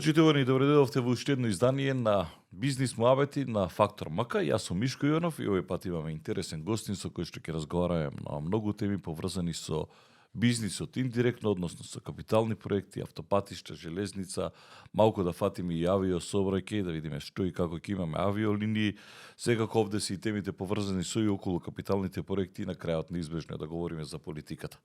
Почитувани, добре дојдовте во уште едно издание на Бизнис муабети на Фактор МК. Јас сум Мишко Јонов и овој пат имаме интересен гостин со кој што ќе разговараме на многу теми поврзани со бизнисот индиректно, односно со капитални проекти, автопатишта, железница, малку да фатиме и авиосообраќај, да видиме што и како ќе имаме авиолинии. Секако овде се и темите поврзани со и околу капиталните проекти и на крајот неизбежно е да говориме за политиката.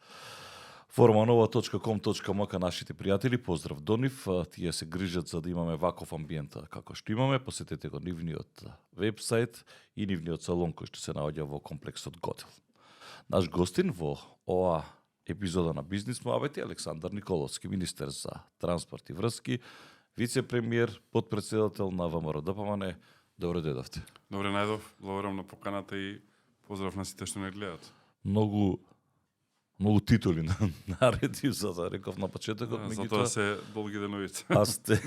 Formanova.com.mk нашите пријатели, поздрав до нив, тие се грижат за да имаме ваков амбиент како што имаме. Посетете го нивниот вебсайт и нивниот салон кој што се наоѓа во комплексот Готел. Наш гостин во ова епизода на Бизнис муабети Александар Николовски, министер за транспорт и врски, вице-премиер, подпредседател на ВМРО-ДПМН. Добре дојдовте. Добре најдов, благодарам на поканата и поздрав на сите што не гледаат. Многу титули нареди, за да реков на почетокот. Затоа се долги деновица. А сте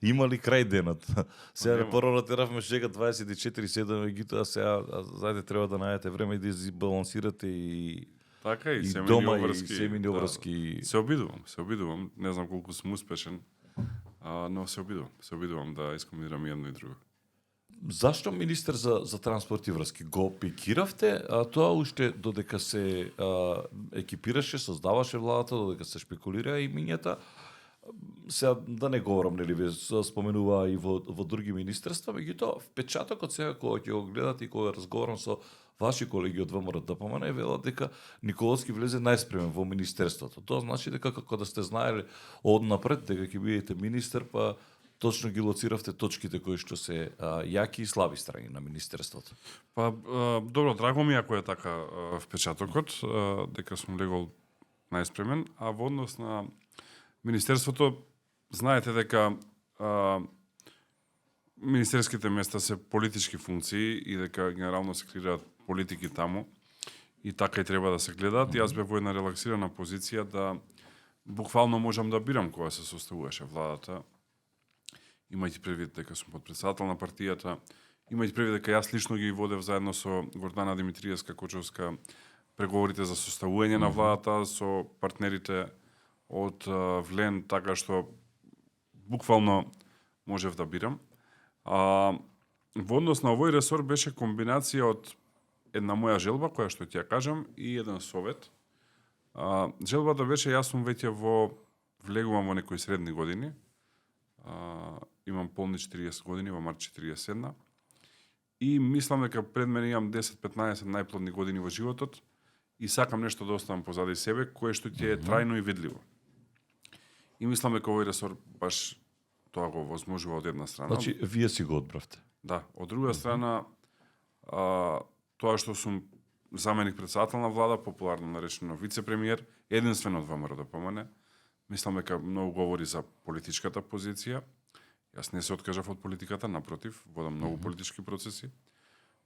имали крај денот. Сега порано теравме шега 24/7, меѓутоа сега зајде треба да најдете време и да избалансирате и така и семејни дома обврски. и семејни обврски. Се обидувам, не знам колку сум успешен, но се обидувам да искомбинирам едно и друго. Зашто министер за транспорт и врски? Го пикиравте, а тоа уште додека се екипираше, создаваше владата, додека се шпекулира и мињата. Сега да не говорам, нели ве споменува и во други министерства, меѓутоа впечатокот сега кога ќе го гледате и кога разговарам со ваши колеги од ВМРО-ДПМН велат дека Николовски влезе најспремен во министерството. Тоа значи дека како да сте знаеле однапред дека ќе бидете министер, па точно ги лоциравте точките кои што се јаки и слаби страни на министерството. Па добро, драго ми ако е така впечатокот, дека сум легол најспремен, а во однос на министерството, знаете дека министерските места се политички функции и дека генерално се креираат политики таму и така и треба да се гледаат. Јас бев во една релаксирана позиција да буквално можам да бирам кога се составуваше владата, имајќи предвид дека сум подпредседател на партијата, имајќи предвид дека јас лично ги водев заедно со Гордана Димитриевска-Кочовска преговорите за составување на владата со партнерите од ВЛЕН, така што буквално можев да бирам. Во однос на овој ресор беше комбинација од една моја желба, која што ќе ја кажам, и еден совет. Желбата беше, јас сум веќе влегувам во некои средни години, имам полни 40 години, во март 41, и мислам дека пред мене имам 10-15 најплодни години во животот и сакам нешто да оставам позади себе, кое што ќе е трајно и видливо. И мислам дека овој ресор баш тоа го возможува од една страна. Значи, вие си го одбравте. Да, од друга страна, тоа што сум заменик председател на влада, популарно наречено вице-премиер, единствен од ВМРО-ДПМН, мислам дека многу говори за политичката позиција. Јас не се откажав од политиката, напротив, водам многу политички процеси.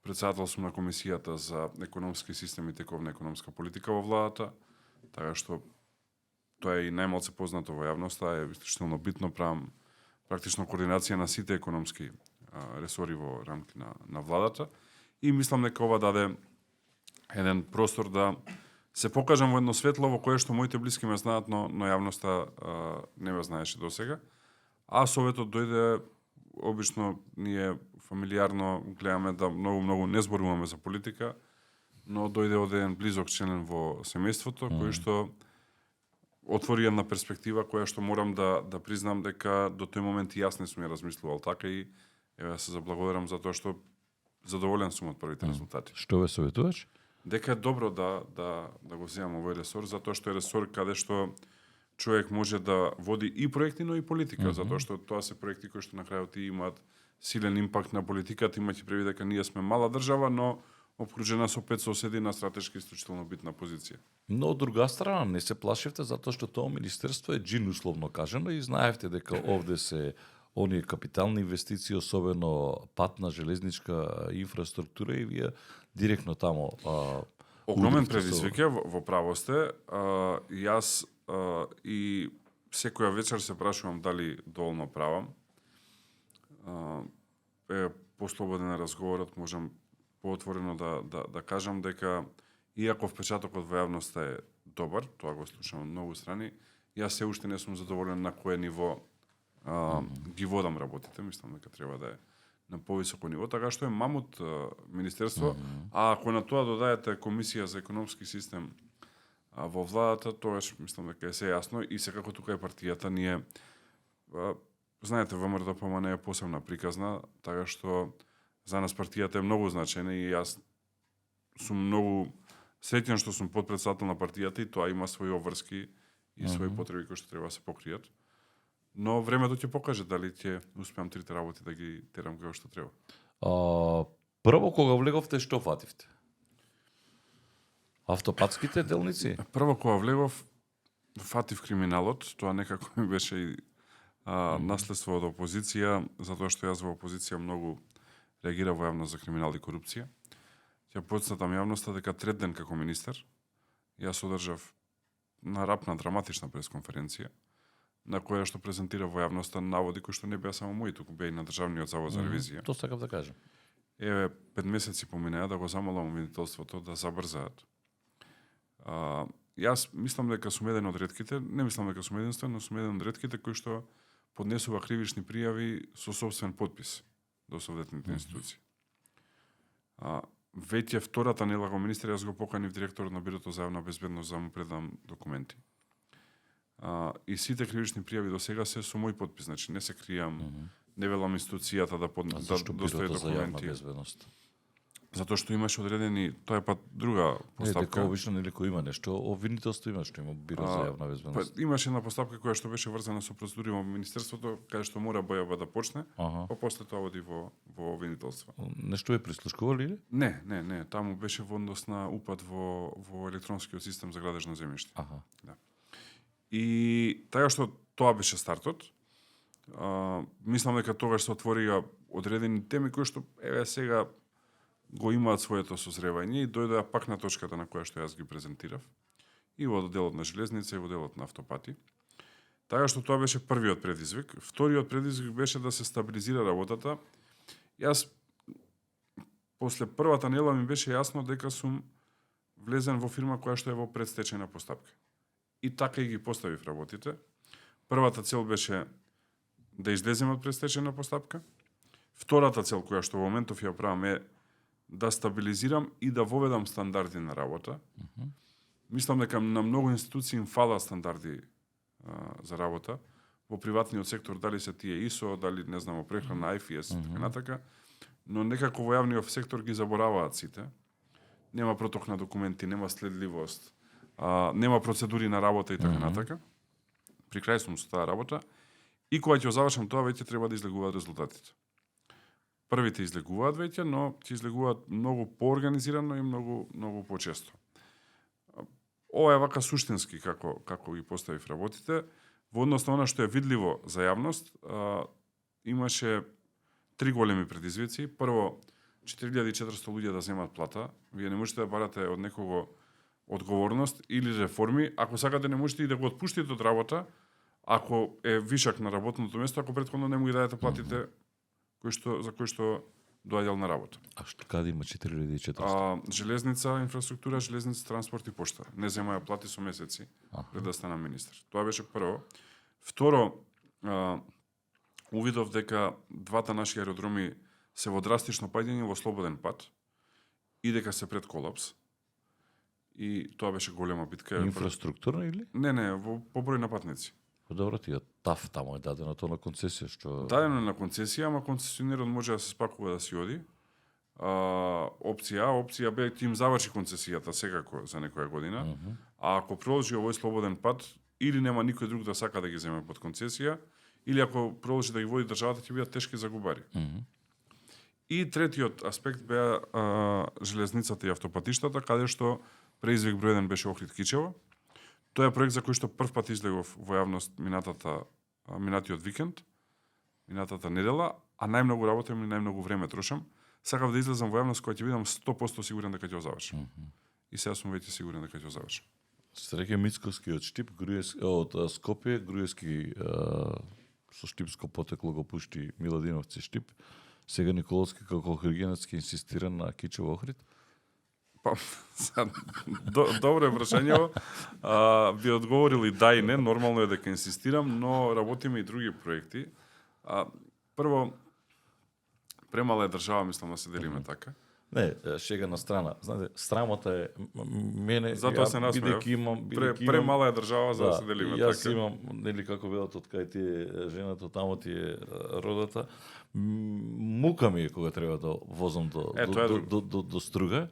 Председател сум на Комисијата за економски систем и тековна економска политика во владата, така што тоа е и најмалце познато во јавноста, е исклучително битно, правам практично координација на сите економски ресори во рамки на владата и мислам дека ова даде еден простор да се покажам во едно светло во кое што моите блиски ме знаат, но јавноста не ме знаеше досега. А советот дојде, обично ние фамилиарно гледаме да многу не зборуваме за политика, но дојде од еден близок член во семејството, кој што отвори една перспектива која што морам да признам дека до тој момент и јас не сум ја размислувал така и еве се заблагодарам за тоа што задоволен сум од првите резултати. Што ве советуваш? Дека е добро да го земам овој ресор, затоа што е ресор каде што човек може да води и проекти, но и политика, затоа што тоа се проекти кои што на крајот имаат силен импакт на политиката, имајќи предвид дека ние сме мала држава, но обкружена со 5 соседи на стратешки исклучително битна позиција. Но од друга страна не се плашевте затоа што тоа министерство е джин условно кажано и знаевте дека овде се оние капитални инвестиции, особено патна железничка инфраструктура и вие директно тамо огромен предизвик е, во право сте. Јас и секоја вечер се прашувам дали доволно правам. Послободен е разговорот, можам поотворено да кажам дека иако впечатокот во јавноста е добар, тоа го слушам од многу страни, јас се уште не сум задоволен на кое ниво ги водам работите, мислам дека треба да е на повисоко ниво, така што е мамут министерство, а ако на тоа додаете комисија за економски систем во владата, тогаш мислам дека е се јасно и секако тука е партијата, ние знаете, ВМРО-ДПМН е посебна приказна, така што за нас партијата е многу значајна и јас сум многу среќен што сум подпредседател на партијата и тоа има своји обврски и своји потреби кои што треба да се покријат. Но времето ќе покаже дали ќе успеам трите работи да ги терам како што треба. Прво кога влеговте, што фативте? Автопатските делници? Прво кога влегов, фатив криминалот, тоа некако ми беше и наследство од опозиција, затоа што јас во опозиција многу реагирав во јавност за криминал и корупција. Ќе потсетам јавноста дека трет ден како министер, јас одржав нарапна драматична пресконференција, на која што презентира во јавноста наводи кои што не беа само мои, туку беа и на Државниот завод за ревизија. Тоа сакав да кажам. Еве, 5 месеци поминаа да го замолам обвинителството да забрзаат. Јас мислам дека сум еден од ретките, не мислам дека сум единствен, но сум еден од ретките кои што поднесува кривични пријави со собствен подпис до соодветните институции. Веќе втората недела министер, јас го поканив директорот на Бирото за јавна безбедност да му предам документи. И сите кривични пријави до сега се со мој подпис, значи не се кријам, не велам институцијата да достави документи. Затоа што имаше одредени, тоа е пат друга постапка. Дека обично нели кој има нешто, обвинителство има што има Биро за јавна безбедност. Имаше една постапка која што беше врзана со процедури во министерството, каде што мора бојава да почне, па после тоа оди во обвинителство. Нешто е прислушкували или? Не, таму беше во однос на упад во електронскиот систем за градежно земјиште. Да. И така што тоа беше стартот. Мислам дека тогаш се отворија одредени теми кои што еве сега го имаат своето созревање и дојдоа пак на точката на која што јас ги презентирав и во делот на железница и во делот на автопати. Така што тоа беше првиот предизвик. Вториот предизвик беше да се стабилизира работата. Јас после првата недела ми беше јасно дека сум влезен во фирма која што е во предстечајна постапка. И така и ги поставив работите. Првата цел беше да излеземе од предстечајна постапка. Втората цел која што во моментов ја правам е да стабилизирам и да воведам стандарди на работа. Мислам дека на многу институции им фала стандарди за работа. Во приватниот сектор, дали се тие ИСО, дали не знам, прехрана, IFS, така натака. Но некако во јавниот сектор ги забораваат сите. Нема проток на документи, нема следливост, нема процедури на работа и така натака. При крај сум со таа работа. И кога ќе завршам тоа, веќе треба да излегуваат резултатите. Првите излегуваат веќе, но ќе излегуваат многу поорганизирано и многу почесто. Ова е вака суштински како ги поставив работите. Во однос на она што е видливо за јавност, имаше 3 големи предизвици. Прво, 4400 луѓе да земат плата. Вие не можете да барате од некого одговорност или реформи, ако сакате не можете и да го отпуштите од работа, ако е вишак на работното место, ако претходно не му ги дадете платите за кои што доаѓал на работа. А што каде има 4400? Железница, инфраструктура, железница, транспорт и пошта. Не земаја плати со месеци пред да станам министер. Тоа беше прво. Второ, увидов дека двата наши аеродроми се во драстично паѓање во слободен пат и дека се пред колапс. И тоа беше голема битка. Инфраструктурно или? Не, по број на патници. Добро, тие ТАФ таму е дадено тоа на концесија, што... Дадено е на концесија, ама концесионерот може да се спакува да си оди. Опција Б, ќе им заврши концесијата секако за некоја година. А ако продолжи овој слободен пат, или нема никој друг да сака да ги земе под концесија, или ако продолжи да ги води државата, ќе бидат тешки загубари. И третиот аспект беа железницата и автопатиштата, каде што преизвик број 1 беше Охрид Кичево. Тоа е проект за кој што прв пат излегов во јавност минатиот викенд, минатата недела, а најмногу работам и најмногу време трошам. Сакав да излезам во јавност кога ќе бидам 100% сигурен дека ќе го завршам. И сега сум веќе сигурен дека ќе го завршам. Среќа Мицковски од Штип, од Скопје, Груевски со штипско потекло го пушти Миладиновци Штип. Сега Николовски како Охридгенецки инсистира на Кичево Охрид. Па, добро е прашањево. Би одговорил и да и не, нормално е дека инсистирам, но работиме и други проекти. Прво, премала е држава, мислам да се делиме така. Не, шега на страна. Знаете, срамота е мене, Затоа се насмеав. Премала е држава за да се делиме така. Јас имам, нели како велат од кај ти е жената, тамо ти е родата. Мука ми е кога треба да возам до Струга.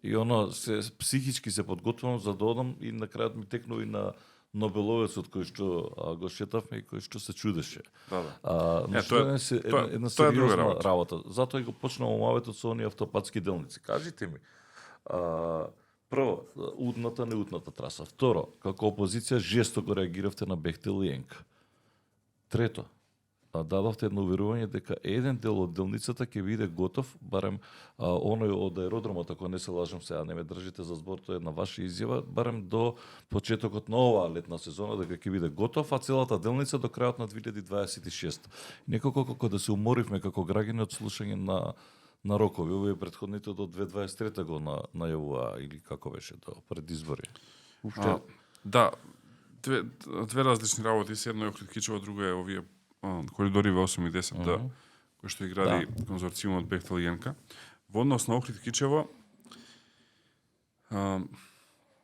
И се психички се подготвувам за да одам и на крајот ми текнува и на Нобеловецот кој што го шетавме и кој што се чудеше. Да. Тоа е една сериозна работа. Затоа и го почнав омаветот со оние автопатски делници. Кажите ми, прво, утната, неутната траса. Второ, како опозиција жестоко реагиравте на Бехтел и Енка. Трето, дадовте едно уверување дека еден дел од делницата ќе биде готов, барем оној од аеродромот, ако не се лажам сега, не ме држите за збор, тоа е една ваша изјава, барем до почетокот на оваа летна сезона дека ќе биде готов, а целата делница до крајот на 2026. Некако како да се уморивме како граѓани од слушање на рокови, овие претходните до 2023 го најавува или како беше до пред избори. Да, две различни работи, се едно е Охрид Кичево, друго е овие коридори 8 и 10, кои што ги гради конзорциумот Бехтел и Енка. Во однос на Охрид Кичево,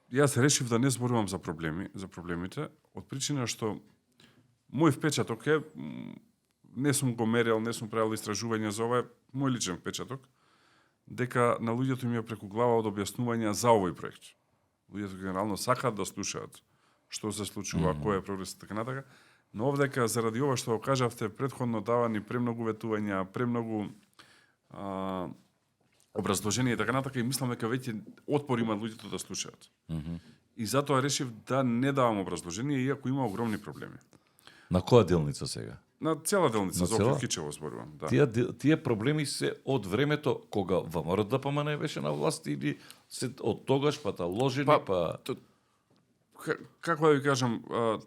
јас решив да не зборувам за проблемите, од причина што мој впечаток е, не сум го мерил, не сум правил истражување за ова, мој личен впечаток, дека на луѓето ми е преку глава од објаснувања за овој проект. Луѓето генерално сакаат да слушаат што се случува, кој е прогресот, така натака. Но овдека, заради ова што го кажавте, предходно давани премногу ветувања, премногу образложение и така натака, и мислам дека веќе отпор има луѓето да слушаат. И затоа решив да не давам образложение, иако има огромни проблеми. На која делница сега? На цела делница, за Охрид Кичево зборувам. Да. Тие проблеми се од времето кога ВМРО ДПМН беше на власт или се од тогаш па ложени Како да ви кажам,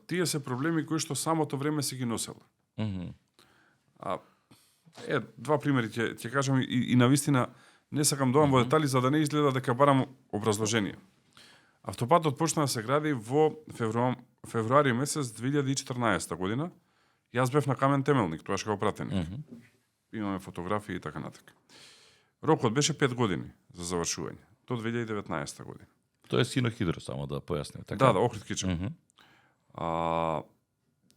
тие се проблеми кои што самото време се ги носело. Два примери ќе кажам и навистина не сакам да во детали за да не изгледа дека барам образложение. Автопатот почна да се гради во февруари месец 2014 година. Јас бев на камен темелник, тоаш како пратеник. Имаме фотографии и така натака. Рокот беше 5 години за завршување, до 2019 година. Тоа е Синохидро, само да појасним. Така? Да, Охрид Кичево.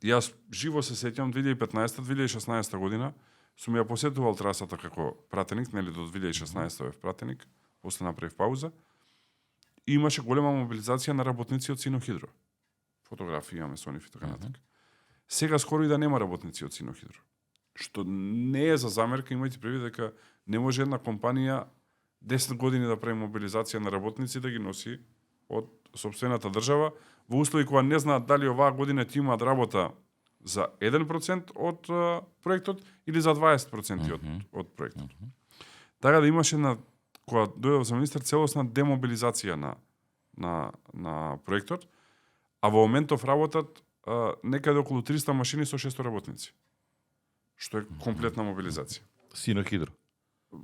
Јас живо се сеќам 2015-2016 година сум ја посетувал трасата како пратеник, нели до 2016 бев пратеник, после направив пауза. И имаше голема мобилизација на работници од Синохидро. Фотографии имаме со нив и така натака. Сега скоро и да нема работници од Синохидро. Што не е за замерка, имајте предвид дека не може една компанија 10 години да прави мобилизација на работници да ги носи од сопствената држава во услови кога не знаат дали оваа година ќе имаат работа за 1% од проектот или за 20% од проектот. Така да имаше кога дојдов за министер целосна демобилизација на проектот, а во моментов работат некаде околу 300 машини со 600 работници. Што е комплетна мобилизација.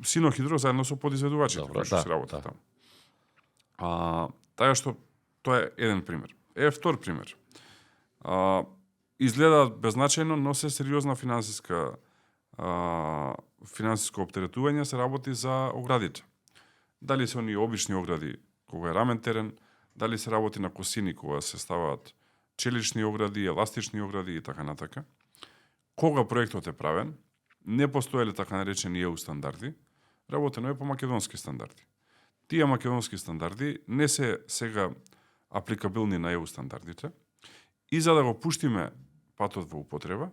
Синохидро заедно со подизведувачите кои што се работат таму. Така што тоа е еден пример. Втор пример. Изгледа беззначајно, но се сериозна финансиско оптеретување се работи за оградите. Дали се оние обични огради кога е рамен терен, дали се работи на косини кога се ставаат челични огради, еластични огради и така натака. Кога проектот е правен, не постоеле така наречени EU стандарди, работено е по македонски стандарди. Тие македонски стандарди не се сега апликабилни на EU стандардите и за да го пуштиме патот во употреба,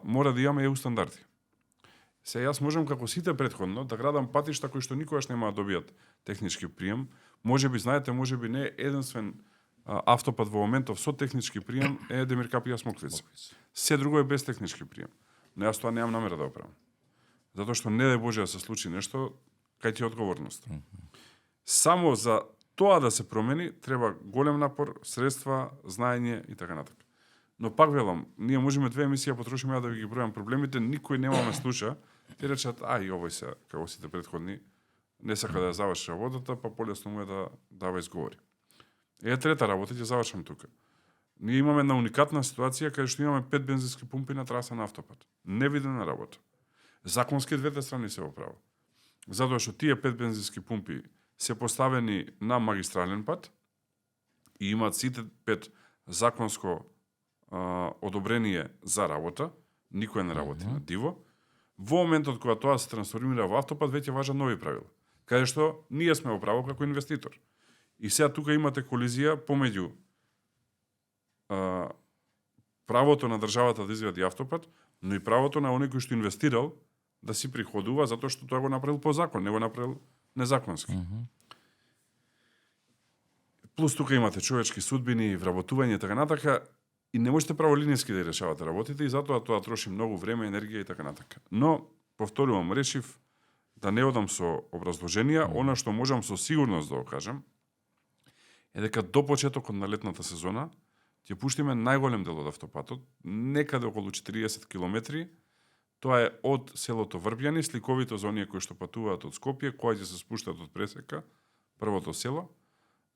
мора да имаме EU стандарди. Се јас можам како сите претходно да градам патишта кои што никогаш нема да добијат технички прием. Можеби знаете, можеби не единствен автопат во моментов со технички прием е Демир Капија Смоквица. Се друго е без технички прием. Но јас тоа немам намера да го правам. Затоа што не дај Боже да се случи нешто, кај ти е одговорност. Само за тоа да се промени треба голем напор, средства, знаење и така натака. Но пак велам, ние можеме 2 емисии потрошиме да ви ги бројам проблемите, никој нема ме слуша. Ти речат, овој се, како сите претходни, не сака да ја заврши работата, па полесно му е да дава изговори. Трета работа, ќе завршам тука. Ние имаме една уникатна ситуација каде што имаме 5 бензински пумпи на траса на автопат. Невидена работа. Законски двете страни се во право. Затоа што тие 5 бензински пумпи се поставени на магистрален пат и имаат сите 5 законско одобрение за работа, никој не работи на диво. Во моментот кога тоа се трансформира во автопат, веќе важат нови правила, каде што ние сме во право како инвеститор. И сега тука имате колизија помеѓу правото на државата да изгради автопат, но и правото на оној кој што инвестирал да си приходува затоа што тоа го направил по закон, не го направил незаконски. Плюс тука имате човечки судбини, вработување и така натака, и не можете праволинijски да решавате работите и затоа тоа троши многу време, енергија и така натака. Но, повторувам, решив да не одам со образложенија, она што можам со сигурност да го кажам, е дека до почетокот на летната сезона ќе пуштиме најголем дел од автопатот, некаде околу 40 километри. Тоа е од селото Врбјани, сликовито за оние кои што патуваат од Скопје, кои ќе се спуштат од пресека, првото село.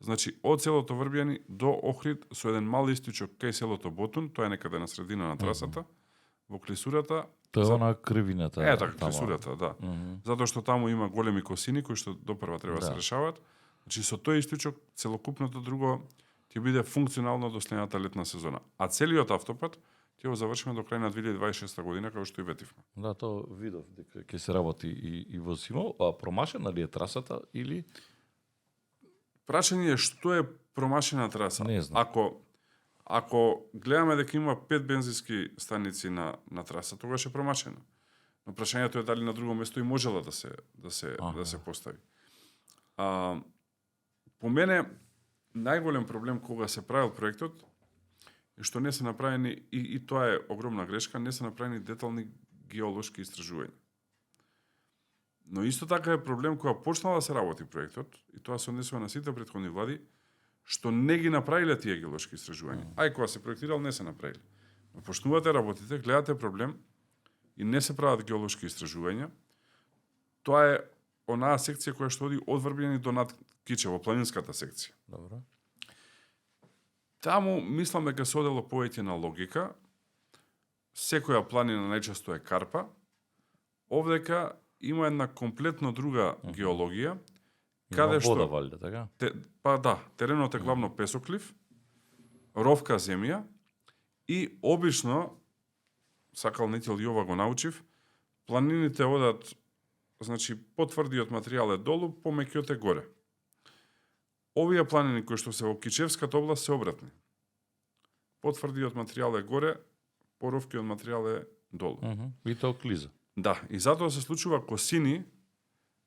Значи, од селото Врбјани до Охрид со еден мал истичок кај селото Ботун, тоа е некаде на средина на трасата, во клисурата. Тоа е она кривината. Така, клисурата, да. Затоа што таму има големи косини кои што допрва треба да се решаваат. Значи, со тој истичок, целокупното друго ќе биде функционално до следната летна сезона. А целиот автопат ќе го завршиме до крај на 2026 година, како што и ветивме. Да, тоа видов дека ќе се работи и во зимо, а промашена ли е трасата или прашање е што е промашена траса. Не знам. Ако гледаме дека има 5 бензински станици на траса, тогаш е промашена. Но прашањето е дали на друго место и можела да се постави. По мене најголем проблем кога се правил проектот е што не се направени, и тоа е огромна грешка, не се направени детални геолошки истражувања. Но исто така е проблем кога почнала да се работи проектот, и тоа се однесува на сите претходни влади, што не ги направиле тие геолошки истражувања. Ај кога се проектирал не се направиле. Но почнувате работите, гледате проблем и не се прават геолошки истражувања. Тоа е онаа секција која што оди од Врбјани до над Кичево, планинската секција. Добро. Таму мислам дека се одело повеќе на логика. Секоја планина најчесто е карпа. Овдека има една комплетно друга геологија, каде што вода валјда, така? Теренот е главно песоклив, ровка земја и обично, Сакал Нетил и ова го научив, планините одат, значи, потврдиот материјал е долу, помеќиот е горе. Овие планини кои што се во Кичевската област се обратни. Потврдиот материјал е горе, поровкиот материјал е долу. И тоа клиза. Да, и затоа се случува косини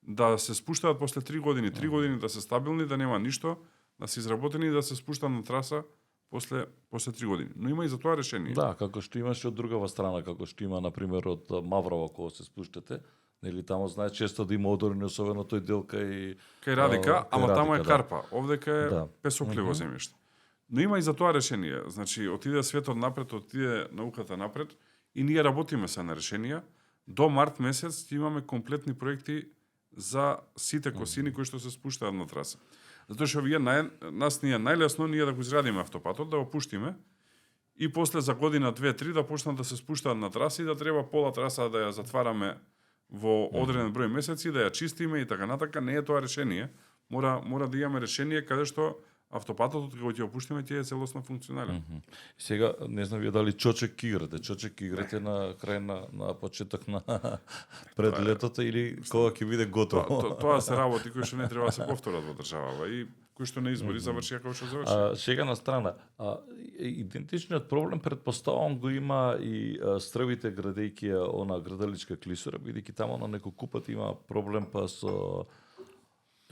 да се спуштаат после 3 години. 3 години да се стабилни, да нема ништо, да се изработени и да се спуштаат на траса после 3 години. Но има и за тоа решение. Да, како што имаше од другава страна, како што има, например, од Маврова, кога се спуштате, нели таму знае често да има одорни, особено тој дел кај Радика, ама Радика, таму е да. карпа, овдека е Да. песокливо земјиште. Но има и за тоа решение. Значи, отиде светот напред, отиде науката напред и ние работиме се на решенија. До март месец ќе имаме комплетни проекти за сите косини кои што се спуштаат на траса. Затоа што нас ни е најлесно ние да го изградиме автопатот, да го пуштиме и после за година, 2-3 да почнат да се спуштаат на траса и да треба пола траса да ја затвараме во одреден број месеци, да ја чистиме и така натака. Не е тоа решение. Мора да имаме решение каде што автопатот кога ќе го пуштиме ќе е целосно функционален. Сега, не знам вие дали чочек играте. Чочек играте на крај на почеток на пред летото или кога ќе биде готово? Тоа се работи кои што не треба да се повторат во државава и кои што не избори завршија како што завршија. Сега на страна, идентичниот проблем предпоставувам го има и Стрвите градејќи она градаличка клисура, бидејќи таму на неколку пати има проблем па со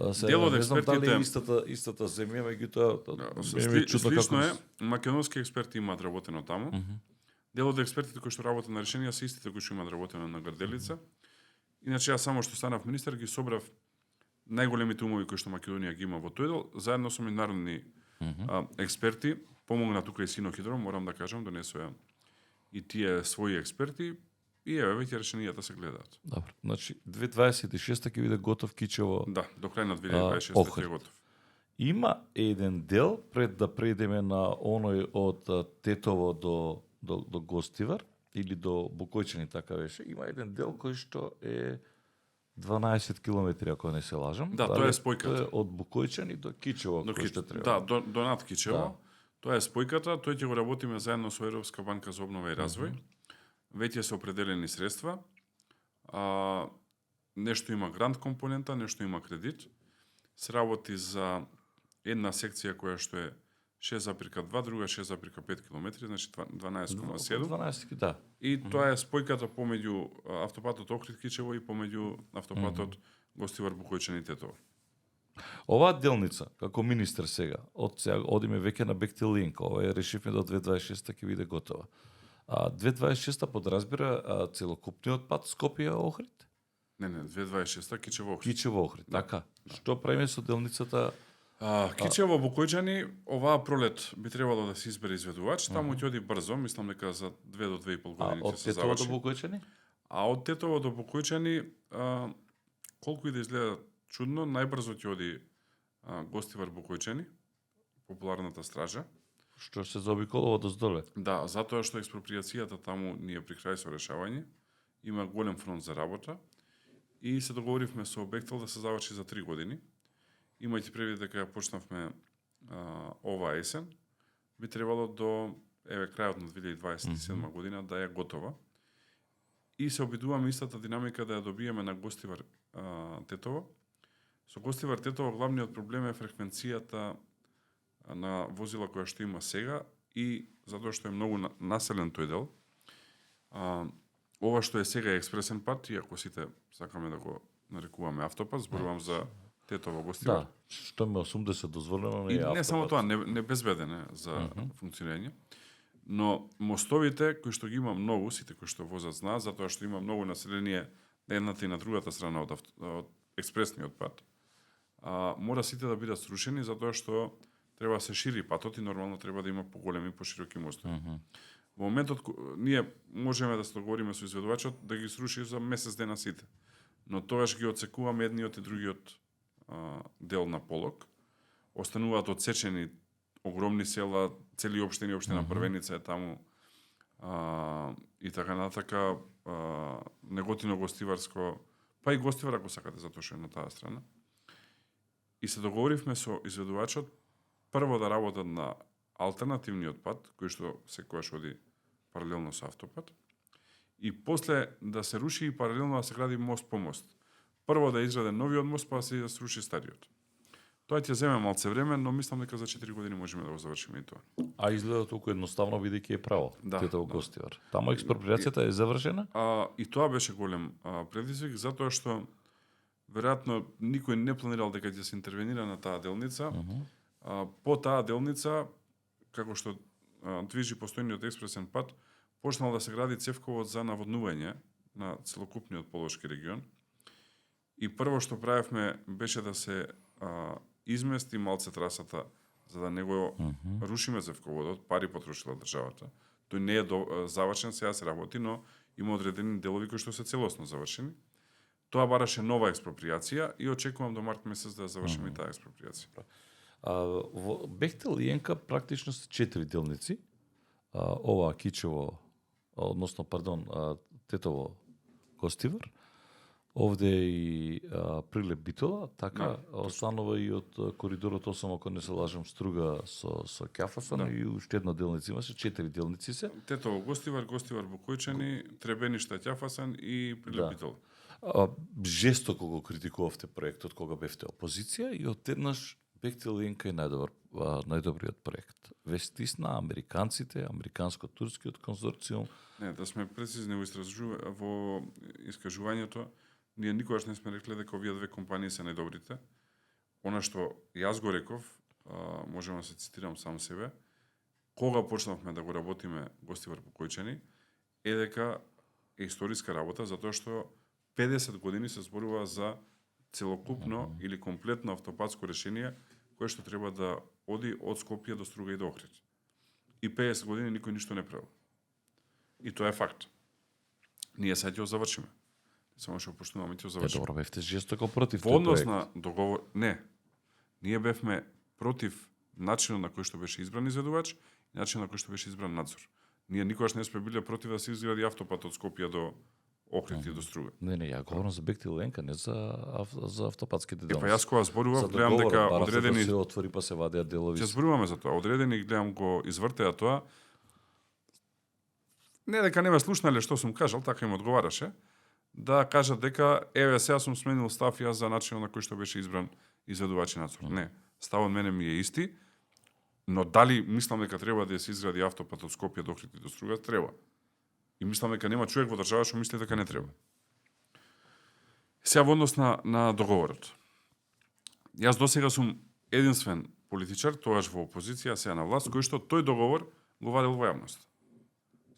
Дел од не знам дали е експертите истата земја, меѓутоа слично е, македонски експерти имаат работено таму. Дел од експертите кои што работат на решенија се истите кои што имаат работено на Грделица. Иначе јас само што станав министер ги собрав најголемите умови кои што Македонија ги има во тој дел, заедно со меѓународни експерти, помогна тука и Синохидро, морам да кажам, донесоа и тие своји експерти. И еве веќе решенијата се гледаат. Добро. Значи 2026 ќе биде готов Кичево. Да, до крај на 2026 Охрид. ќе е готов. Има еден дел пред да преидеме на оној од Тетово до Гостивар или до Букојчани, така беше. Има еден дел кој што е 12 километри, ако не се лажам. Да, тоа е спојката. Тоа е од Букојчани до Кичево, До кој што Кич- треба. Да, до над Кичево. Да. Тоа е спојката, тој ќе го работиме заедно со Европска банка за обнова и развој. Веќе се определени средства. Нешто има грант компонента, нешто има кредит. Се работи за една секција која што е 6,2, друга 6,5 км, значи 12,7. 12, да. И тоа е спојката помеѓу автопатот Охрид Кичево и помеѓу автопатот Гостивар Букојчани Тетово. Оваа делница, како министер сега, од сега одиме веќе на Бехтелинка, ова е решивме до 2026 ќе биде готова. 2026 подразбира целокупниот пат Скопје Охрид? Не, 2026 Кичево Охрид. Кичево Охрид, така. Што правиме со делницата? Кичево Букојчани, оваа пролет би требало да се избере изведувач, таму ќе оди брзо, мислам дека за 2 до 2,5 години ќе од се Тетово заврши. до Букојчани? А од Тетово до Букојчани, колку и да изгледа чудно, најбрзо ќе оди Гостивар Букојчани, популарната стража. Што се заобиколува доздоле. Да, затоа што експроприацијата таму ни е при крај со решавање, има голем фронт за работа и се договоривме со Бехтел да се заврши за 3 години. Имајќи предвид дека ја почнавме оваа есен, би требало до крајот на 2027 година да е готова. И се обидуваме истата динамика да ја добиеме на Гостивар Тетово. Со Гостивар Тетово главниот проблем е фреквенцијата на возила која што има сега и затоа што е многу населен тој дел. Ова што е сега е експресен пат, и ако сите сакаме да го нарекуваме автопат, зборувам за Тетово Гостивар. Да, што ме 80 дозволено не И е автопат. не само тоа, не безбеден е за функционирање. Но мостовите кои што ги има многу, сите кои што возат знаат, затоа што има многу население на едната и на другата страна од експресниот пат, мора сите да бидат срушени затоа што треба да се шири патот и нормално треба да има поголеми и пошироки мостови. Во моментот ние можеме да се договориме со изведувачот да ги сруши за месец дена сите. Но тогаш ги отсекуваме едниот и другиот дел на полок. Остануваат отсечени огромни села, цели општини, општина Првеница е таму, и така натака, Неготино, Гостиварско, па и Гостивар ако сакате, затоа што е на таа страна. И се договоривме со изведувачот прво да работат на алтернативниот пат, кој што секогаш оди паралелно со автопат, и после да се руши и паралелно да се гради мост по мост. Прво да изграде новиот мост, па да се сруши стариот. Тоа ќе земе малце време, но мислам дека за 4 години можеме да го завршиме и тоа. А изгледа толку едноставно бидејќи е право. Да, Тетово да. Гостивар. Таму експроприацијата е завршена? И тоа беше голем предизвик, затоа што веројатно никој не планирал дека ќе се интервенира на таа делница. По таа делница, како што движи постојниот експресен пат, почнал да се гради цевковод за наводнување на целокупниот Полошки регион. И прво што правевме беше да се измести малце трасата за да не го рушиме цевководот, пари потрошила државата. Тој не е завршен, сега се работи, но има одредени делови кои што се целосно завршени. Тоа бараше нова експроприација и очекувам до март месец да завршиме и таа експроприација. Во Бехтел и Енка практично се 4 делници. Ова Кичево, односно, пардон, Тетово Гостивар. Овде е и Прилеп Битола, така, останува и од коридорот 8, ако не се лажам, Струга со Кјафасан, и уште една делница имаше, 4 делници се. Тетово Гостивар, Гостивар Букојчани, Требеништа Ќафасан и Прилеп Битола. Жестоко го критикувавте проектот кога бевте опозиција и одеднаш Бехтел и Енка е најдобриот проект. Ве стисна американците, американско-турскиот конзорциум. Не, да сме прецизни во искажувањето, ние никогаш не сме рекле дека овие две компании се најдобрите. Она што јас го реков, можам да се цитирам сам себе, кога почнавме да го работиме Гостивар Букојчани, е дека е историска работа, затоа што 50 години се зборува за целокупно или комплетно автопатско решение кое што треба да оди од Скопје до Струга и до Охрид. И 50 години никој ништо не правил. И тоа е факт. Ние сега ќе го завршиме. Само што почнуваме ќе го завршиме. Добро, бевте жестоко против Во тој однос проект. на договор, не. Ние бевме против начинот на кој што беше избран изведувач и начинот на кој што беше избран надзор. Ние никогаш не сме биле против да се изгради автопат од Скопје до Охрид и до Струга. Не, ја говорам за Бехтил Ленка, не за автопатските делници. Па јас кога зборував, За гледам дека договорот, барате одредени да се отвори па се вадеа делови. ќе зборуваме за тоа. Одредени гледам го извртеа тоа. Не дека не ме слушнале што сум кажал, така им одговараше, да кажат дека еве сега сум сменил став јас за начинот на кој што беше избран изведувач и надзор. Не, ставот мене ми е исти, но дали мислам дека треба да се изгради автопат од Скопје до Охрид и до Струга, треба. И мислам дека нема човек во држава што мисли дека не треба. Сега во однос на договорот. Јас досега сум единствен политичар, тоаш во опозиција, сега на власт, кој што тој договор го вадел во јавност.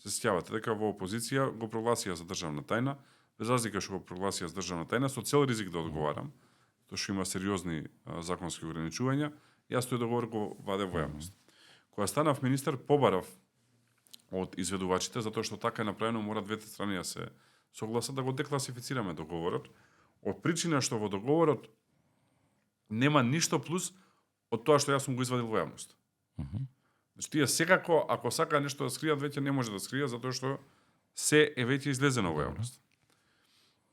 Се сеќавате дека во опозиција го прогласија за државна тајна, без разлика што го прогласија за државна тајна, со цел ризик да одговарам, тоа што има сериозни законски ограничувања, јас тој договор го вадев во јавност. Кога станав министер, побарав од изведувачите, затоа што така е направено, мора двете страни да се согласат да го декласифицираме договорот, од причина што во договорот нема ништо плюс од тоа што јас сум го извадил во јавност. Значи, тие секако, ако сака нешто да скријат, веќе не може да скријат, затоа што се е веќе излезено во јавност.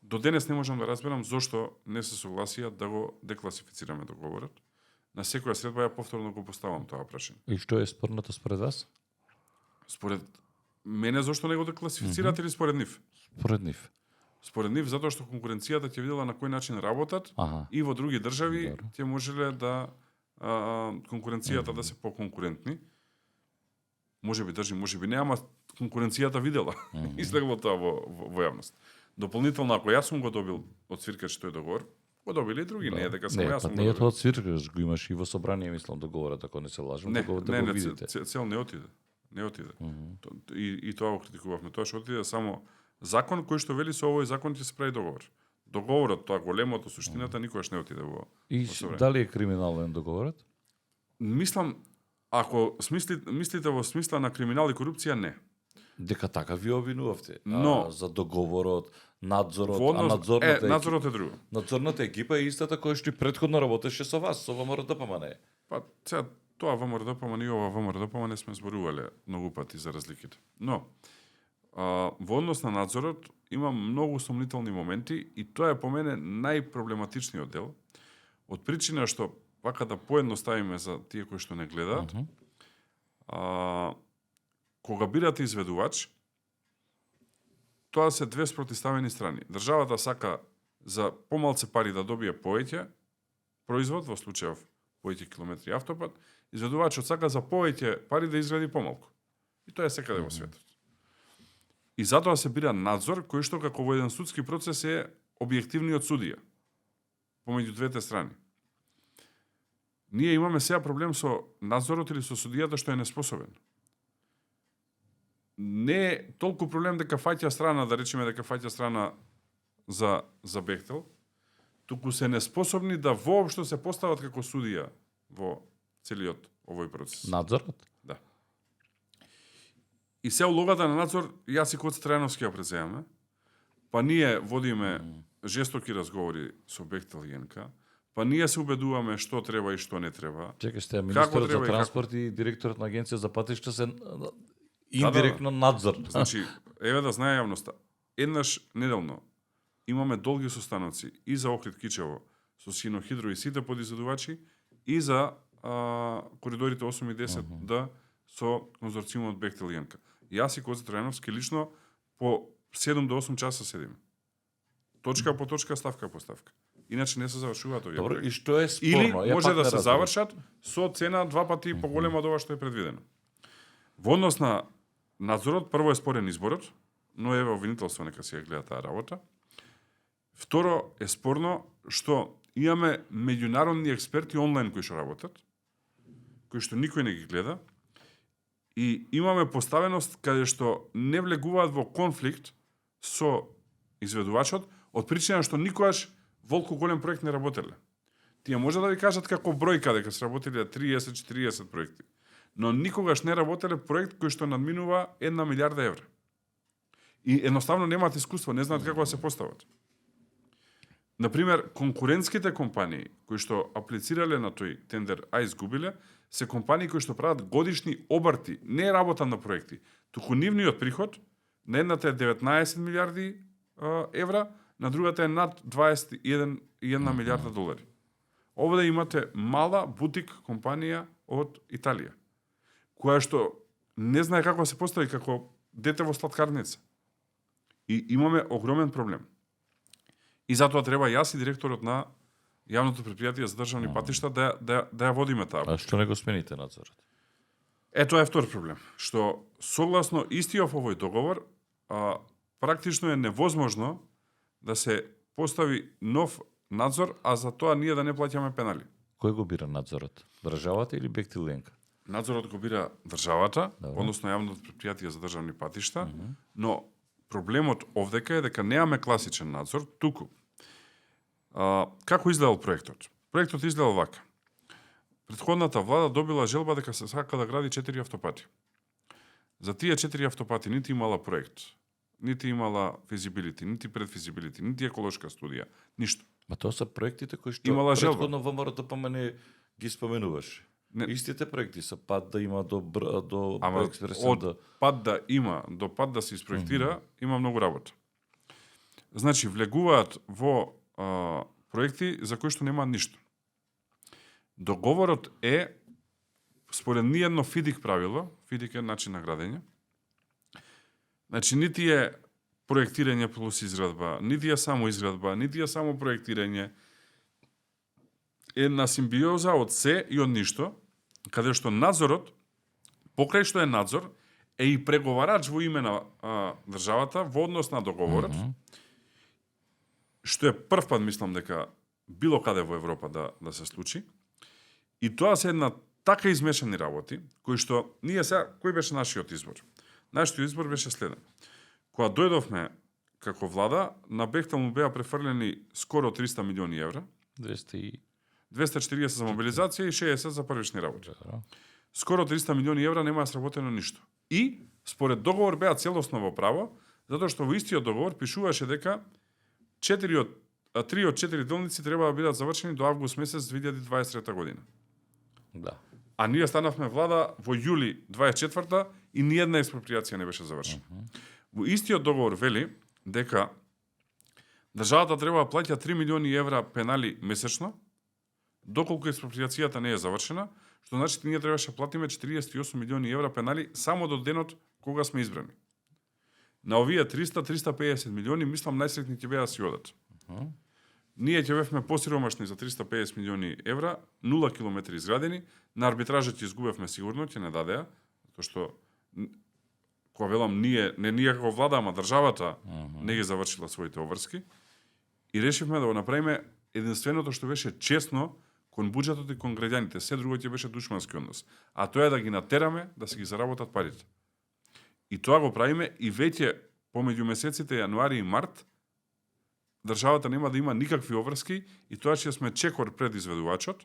До денес не можам да разберам зошто не се согласија да го декласифицираме договорот. На секоја средба ја повторно го поставам тоа прашање. И што е спорното според вас? Според мене зошто не го декласифицират или според нив? Според нив. Според нив затоа што конкуренцијата ќе видела на кој начин работат и во други држави ќе можеле да конкуренцијата да се поконкурентни. Може би држи, може би не, ама конкуренцијата видела. Излегло тоа во јавност. Дополнително, ако јас сум го добил од свиркач тој договор, го добили и други, не е дека само јас сум го добил. Не е тоа добил. од свиркач, го имаш и во собрание, мислам, договорот, ако не се лажам, да го видите. Цел не отиде. Не отиде. И тоа го критикувавме. Тоа што отиде само закон кој што вели со овој закон ќе се прави договор. Договорот, тоа големото, суштината, никогаш не отиде во собрание. Дали е криминален договорот? Мислам, ако мислите во смисла на криминал и корупција, не. Дека така ви обвинувавте. Но за договорот, надзорот, надзорот е друго. Надзорната екипа е истата која што и претходно работеше со вас, со ВМРО-ДПМН. Па, сега, тоа ВМРО-ДПМН и ова ВМРО-ДПМН сме зборувале многу пати за разликите. Но, во однос на надзорот има многу сомнителни моменти и тоа е по мене најпроблематичниот дел, од причина што, вака да поедноставиме за тие кои што не гледаат, кога бирате изведувач, тоа се две спротиставени страни. Државата сака за помалце пари да добие повеќе производ, во случајов повеќе километри автопат, изведувачот сака за повеќе пари да изгради помалку. И тоа е секаде во светот. И затоа се бира надзор, кој што како во еден судски процес е објективниот судија помеѓу двете страни. Ние имаме сега проблем со надзорот или со судијата што е неспособен. Не е толку проблем дека фаќа страна, да речеме дека фаќа страна за Бехтел, туку се неспособни да воопшто се постават како судија во целиот овој процес. Надзорот? Да. И се улогата на надзор, јас и Коци Трајановски ја преземаме, па ние водиме жестоки разговори со Бехтел и НК, па ние се убедуваме што треба и што не треба. Чекај, сте министерот за транспорт и директорот на агенција за патишта се индиректно надзор. Значи, еве да знае јавноста, еднаш неделно имаме долги состаноци и за Охрид Кичево со Синохидро и сите подизvedувачи и за коридорите 8 и 10 да со конзорциумот Бехтел и НК. Јас и Коци Трајановски лично по 7 до 8 часа седиме. Точка по точка, ставка по ставка. Иначе не се завршуваат овие. Добро, и што е спорно? Или може да се завршат со цена 2 пати поголема од ова што е предвидено. Во однос на надзорот, прво е спорен изборот, но еве обвинителство нека си ја гледа таа работа. Второ е спорно што имаме меѓународни експерти онлайн кои што работат, кои што никој не ги гледа, и имаме поставеност каде што не влегуваат во конфликт со изведувачот, од причина што никогаш волку голем проект не работеле. Тие може да ви кажат како бројка дека се работеле 30-40 проекти, но никогаш не работеле проект кој што надминува 1 милиарда евра. И едноставно немаат искуство, не знаат како да се постават. Например, конкурентските компании кои што аплицирале на тој тендер, а изгубиле, се компании кои што прават годишни обрти, не работа на проекти, туку нивниот приход на едната е 19 милиарди евра, на другата е над 21 милиарда долари. Овде имате мала бутик компанија од Италија, која што не знае како да се постави како дете во сладкарница. И имаме огромен проблем. И затоа треба јас и директорот на јавното претпријатие за државни патишта да ја водиме таа. А што не го смените надзорот? Тоа е втор проблем, што согласно истиот овој договор, практично е невозможно да се постави нов надзор, а за тоа ние да не плаќаме пенали. Кој го бира надзорот? Државата или Бехтил Ленка? Надзорот го бира државата, Добре. односно јавното претпријатие за државни патишта, но проблемот овдека е дека немаме класичен надзор, туку. Како изгледал проектот? Проектот изгледал вака. Претходната влада добила желба дека се сака да гради 4 автопати. За тие 4 автопати нити имала проект, нити имала физибилити, нити предфизибилити, нити еколошка студија, ништо. Ма тоа се проектите кои што Имала желба. претходно ВМРО ДПМН ги споменуваше. Не. Истите проекти се пат да има до Ама експресен од да... пат да има до пат да се испроектира, има многу работа. Значи, влегуваат во проекти за кои што нема ништо. Договорот е според ниедно ФИДИК правило, ФИДИК е начин на градење. Значи, нити е проектирање плюс изградба, нити е само изградба, нити е само проектирање. Една симбиоза од се и од ништо, каде што надзорот, покрај што е надзор, е и преговарач во име на државата во однос на договорот, што е прв пат, мислам, дека било каде во Европа да се случи. И тоа се една така измешани работи, кои што ние сега, кој беше нашиот избор? Нашиот избор беше следен. Кога дојдовме како влада, на Бехтел му беа префрлени скоро 300 милиони евра, 240 за мобилизација и 60 за првични работи. Скоро 300 милиони евра нема сработено ништо. И според договор беа целосно во право, затоа што во истиот договор пишуваше дека 3 од 4 делници треба да бидат завршени до август месец 2023 година. Да. А ние станавме влада во јули 24-та и ниедна експроприација не беше завршена. Во истиот договор вели дека државата треба да плаќа 3 милиони евра пенали месечно, доколку експроприацијата не е завршена, што значи ние требаше платиме 48 милиони евра пенали само до денот кога сме избрани. На овие 300-350 милиони, мислам, најсретни ќе беа да си одат. Ние ќе бевме посиромашни за 350 милиони евра, 0 километри изградени, на арбитража ќе изгубевме сигурно, ќе не дадеа, затоа што кога велам ние како влада, ама државата не ги завршила своите обврски и решивме да го направиме единственото што беше честно кон буџетот и кон граѓаните, се друго ќе беше душмански однос. А тоа е да ги натераме да се ги заработат парите. И тоа го правиме и веќе помеѓу месеците јануари и март државата нема да има никакви обврски и тоа ќе сме чекор пред изведувачот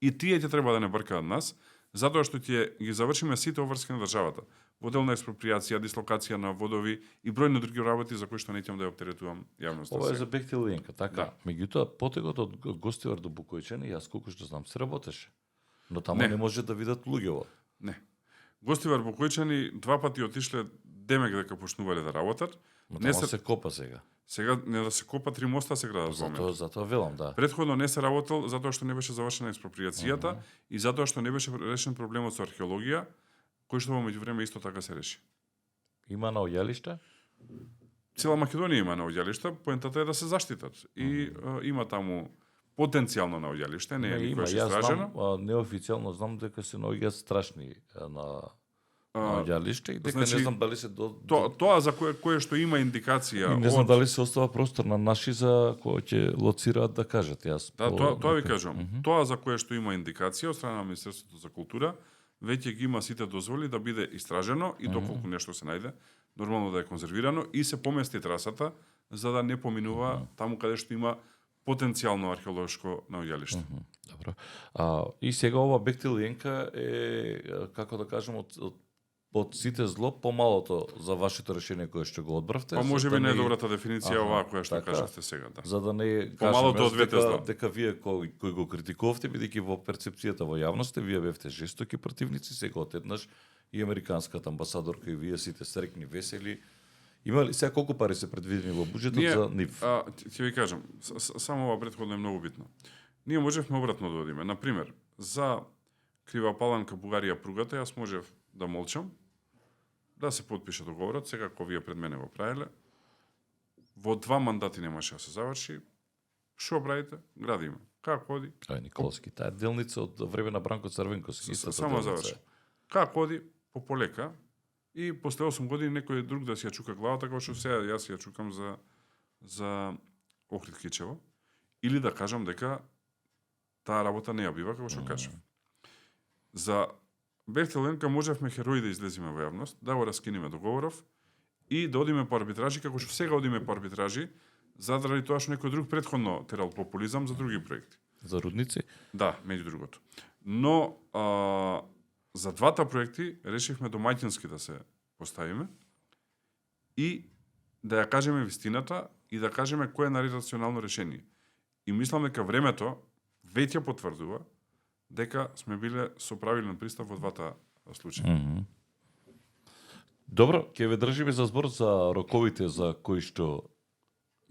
и тие ќе треба да не бркаат нас, затоа што ќе ги завршиме сите обврски на државата. Воделна експроприација, дислокација на водови и бројни други работи за кои што неќам да ја оптеретувам јавноста. Ова е за Бехтел Ленка, така. Да. Меѓутоа, потегот од Гостивар до Букојчани, јас колку што знам, се работеше. Но таму не може да видат луѓево. Не. Гостивар Букојчани 2 пати отишле демек дека почнувале да работат. Но Не таму се копа сега. Сега не да се копа 3 моста се градат во моментот. Затоа велам, да. Предходно не се работел затоа што не беше завршена експроприацијата и затоа што не беше решен проблемот со археологија, кој што во меѓувреме исто така се реши. Има наоѓалиште? Цела Македонија има наоѓалишта, поентата е да се заштитат. И има таму потенцијално наоѓалиште, не е никогаш истражено. Јас знам, неофицијално знам дека се наоѓаат страшни на наоѓалиште и дека значи, не знам дали се Тоа за кое што има индикација и не знам дали се остава простор на наши за кои ќе лоцираат да кажат. Јас Да, тоа ви кажувам. Тоа за кое што има индикација од страна на Министерството за култура, веќе ги има сите дозволи да биде истражено и доколку нешто се најде, нормално да е конзервирано и се помести трасата за да не поминува таму каде што има потенцијално археолошко наоѓалиште. Добро. И сега ова Бехтел Ленка е, како да кажем, од од сите зло помалото за вашето решение кое што го одбравте. Па може за би да не- најдобрата дефиниција е Аха, оваа која што така. кажавте сега, да. За да не Помалото кажеме од двете зла. дека вие кои го критикувавте, бидејќи во перцепцијата во јавноста вие бевте жестоки противници, сега одеднаш и американската амбасадорка и вие сите срекни, весели. Има ли сега колку пари се предвидени во буџетот за нив? Ќе ви кажам, само ова претходно е многу битно. Ние можевме обратно да одиме. Например, за Крива Паланка Бугарија пругата, јас можев да молчам, да се потпише договорот, сега како вие пред мене го правеле. Во 2 мандати немаше да се заврши. Што правите? Градиме. Како оди? Ај Николски, таа е делница од време на Бранко Црвенковски. истата Само делница заврши. е. Како оди? По полека. И после 8 години некој друг да си ја чука главата, како што сега јас си ја чукам за Охрид Кичево. Или да кажам дека таа работа не ја бива, како што кажав. За Бехтеленка можевме херои да излеземе во јавност, да го раскинеме договоров и да одиме по арбитражи, како што сега одиме по арбитражи, заради тоа што некој друг претходно терал популизам за други проекти. За рудници? Да, меѓу другото. Но за двата проекти решивме домаќински да се поставиме и да ја кажеме вистината и да кажеме кој е најрационално решение. И мислам дека времето веќе потврдува дека сме биле со правилен пристап во двата случаи. Добро, ќе ве држиме за збор за роковите за кои што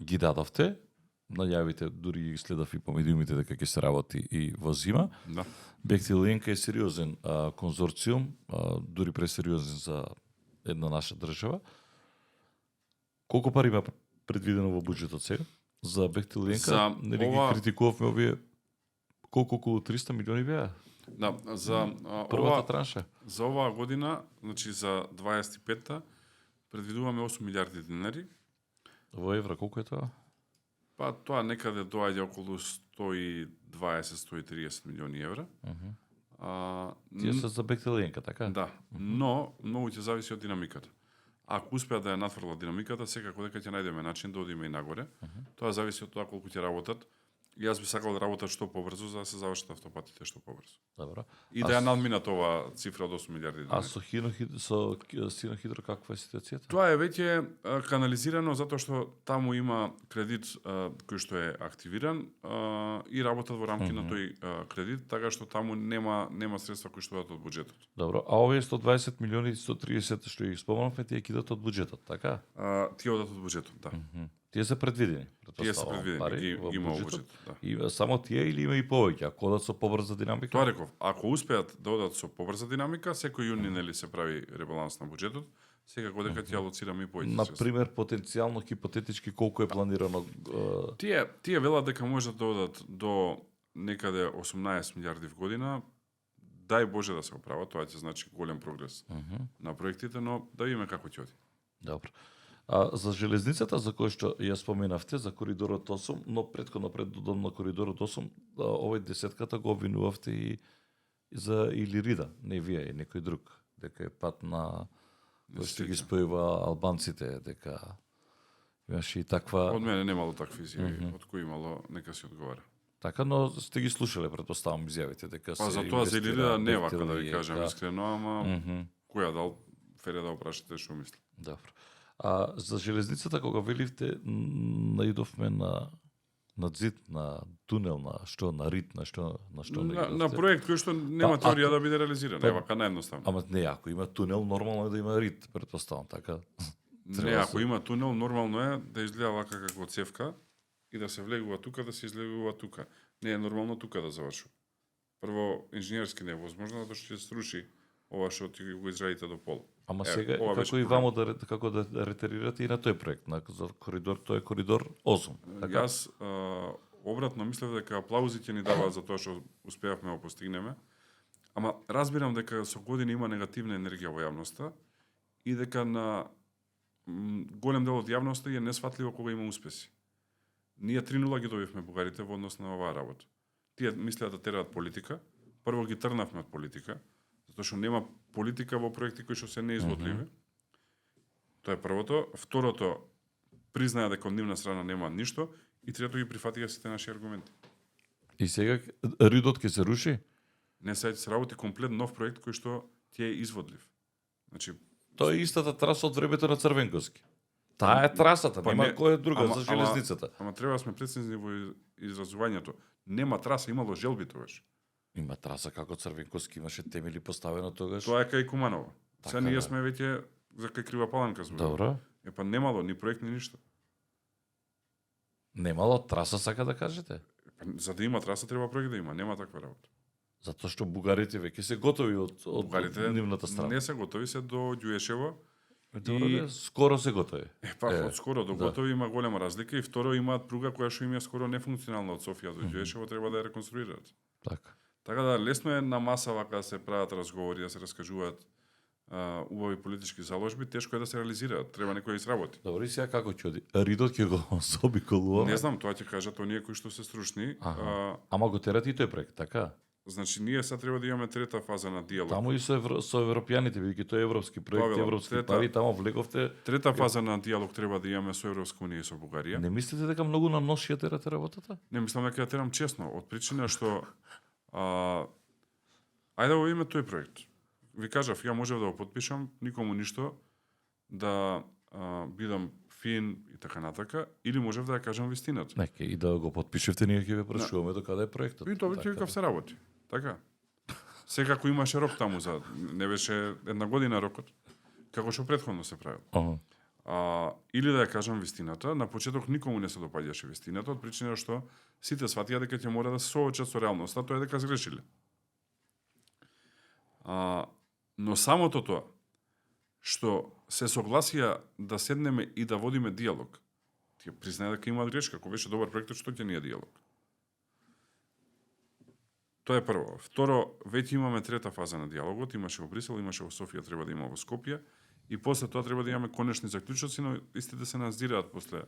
ги дадовте. Најавите, дури ги следав и по медиумите дека ќе се работи и во зима. Да. Бехтеленка е сериозен конзорциум, дури пресериозен за една наша држава. Колку пари има предвидено во буџетот сега за Бехтеленка? За Нели ова- ги критикувавме овие колку околу 300 милиони беа Да, за првата транша. за оваа година, значи за 25-та, предвидуваме 8 милиарди динари. Во евра колку е тоа? Па тоа некаде доаѓа околу 120-130 милиони евра. Тие се за Бехтеленка, така? Да, но многу ќе зависи од динамиката. Ако успеат да ја натврлат динамиката, секако дека ќе најдеме начин да одиме и нагоре. Тоа зависи од тоа колку ќе работат. И јас би сакал да работат што побрзо за да се завршат автопатите што побрзо. Добро. И да ја надминат оваа цифра од 8 милиарди А динари. со Синохидро каква е ситуацијата? Тоа е веќе канализирано затоа што таму има кредит кој што е активиран и работат во рамки на тој кредит, така што таму нема средства кои што одат од буџетот. Добро, а овие 120 милиони 130 што ги спомнавме, тие кидат од буџетот, така? Тие одат од буџетот, да. Тие се предвидени. Тие се претпоставувам, предвидени, пари ги во има во буџетот. буџетот, да. И само тие или има и повеќе, ако одат со побрза динамика? Тоа реков, ако успеат да одат со побрза динамика, секој јуни нели се прави ребаланс на буџетот, секако дека ќе алоцираме и повеќе средства. Например, потенцијално хипотетички колку е планирано Тие велат дека можат да одат до некаде 18 милиарди в година. Дај Боже да се оправа, тоа ќе значи голем прогрес на проектите, но да видиме како ќе оди. Добро. А за железницата за која што ја споменавте, за коридорот 8, но претходно пред додом на коридорот 8, овој десетката го обвинувавте и за Илирида, не вие, и некој друг, дека е пат на кој што ги спојува албанците, дека имаше и таква... Од мене немало такви изјави, од кои имало, нека си одговара. Така, но сте ги слушале, претпоставам, изјавите, дека Па се за тоа за Илирида не вака да ви инвестира кажам и- искрено, ама која дал Фере да опрашате што мисли. Добро. А за железницата кога веливте наидовме на зид, на тунел, на што, на рит, на што На проект кој што нема Па, теорија да биде реализиран, па- е вака наједноставно. Ама не, ако има тунел, нормално е да има рит, претпоставам, така. Не, треба ако се- има тунел, нормално е да изгледа вака како цевка и да се влегува тука, да се излегува тука. Не е нормално тука да завршува. Прво, инженерски не е возможно, затоа што ќе струши ова што ти го изградите до пол. Ама Е, сега, ова како беше и проблем. вамо како да ретерирате и на тој проект, за коридор, тој е коридор 8. Така? Јас обратно мислев дека аплаузи ќе ни даваат за тоа што успеавме да го постигнеме. Ама разбирам дека со години има негативна енергија во јавноста и дека на голем дел од јавноста е несфатливо кога има успеси. Ние 3-0 ги добивме бугарите во однос на оваа работа. Тие мислеа да тераат политика. Прво ги трнавме од политика, затоа што нема политика во проекти кои што се неизводливи. Тоа е првото. Второто, признаја дека од нивна страна нема ништо. И трето, ги прифатија сите наши аргументи. И сега ридот ќе се руши? Не се работи комплет нов проект кој што ти е изводлив. Значи, Тоа е истата траса од времето на Црвенковски. Таа е трасата, па нема не- која друга ама- за железницата. Ама треба да сме прецизни во изразувањето. Нема траса, имало желби тогаш. Има траса како Црвенковски имаше темели поставено тогаш. Тоа е кај Куманово. Сега Така ние да. сме веќе за кај Крива Паланка зборуваме. Добро. Па немало ни проект ни ништо. Немало траса сака да кажете? Па, за да има траса треба проект да има, нема таква работа. Затоа што бугарите веќе се готови од Бугарите нивната страна. не се готови, се до Ѓуешево. Добро, и- бе, скоро се готови. Па, од скоро до да. готови има голема разлика и второ имаат пруга која што им е скоро нефункционална од Софија до Ѓуешево, треба да ја реконструираат. Така. Така да лесно е на маса вака да се прават разговори, да се раскажуваат убави политички заложби, тешко е да се реализираат, треба некој да изработи. Добро, и сега како ќе оди? Ридот ќе го заобиколува. Не знам, тоа ќе кажат оние кои што се стручни. Ама го терат и тој проект, така? Значи ние сега треба да имаме трета фаза на диалог. Таму и со европјаните, бидејќи тој е европски проект, Тоа, европски трета- пари, таму влеговте. Трета фаза на диалог треба да имаме со Европска унија и со Бугарија. Не мислите дека многу на нос ја терате работата? Не мислам дека ја терам честно, од причина што ајде да го имаме тој проект. Ви кажав, ја можев да го подпишам, никому ништо, да бидам фин и така натака, или можев да ја кажам вистината. Неке и да го подпишевте, ние ќе ве прашуваме до каде е проектот. И тоа Така ќе се работи. Така. Секако имаше рок таму за не беше една година рокот, како што претходно се правил. Ага. Или да ја кажам вистината, на почеток никому не се допаѓаше вистината, од причина што сите сватија дека ќе мора да се соочат со реалноста, тоа е дека сгрешиле. Но самото тоа, што се согласија да седнеме и да водиме диалог, тие признаја дека има грешка, ако беше добар проектот, што ќе ни е диалог? Тоа е прво. Второ, веќе имаме трета фаза на диалогот, имаше во Брисел, имаше во Софија, треба да има во Скопје, и после тоа треба да имаме конечни заклучоци, но истите се надзираат после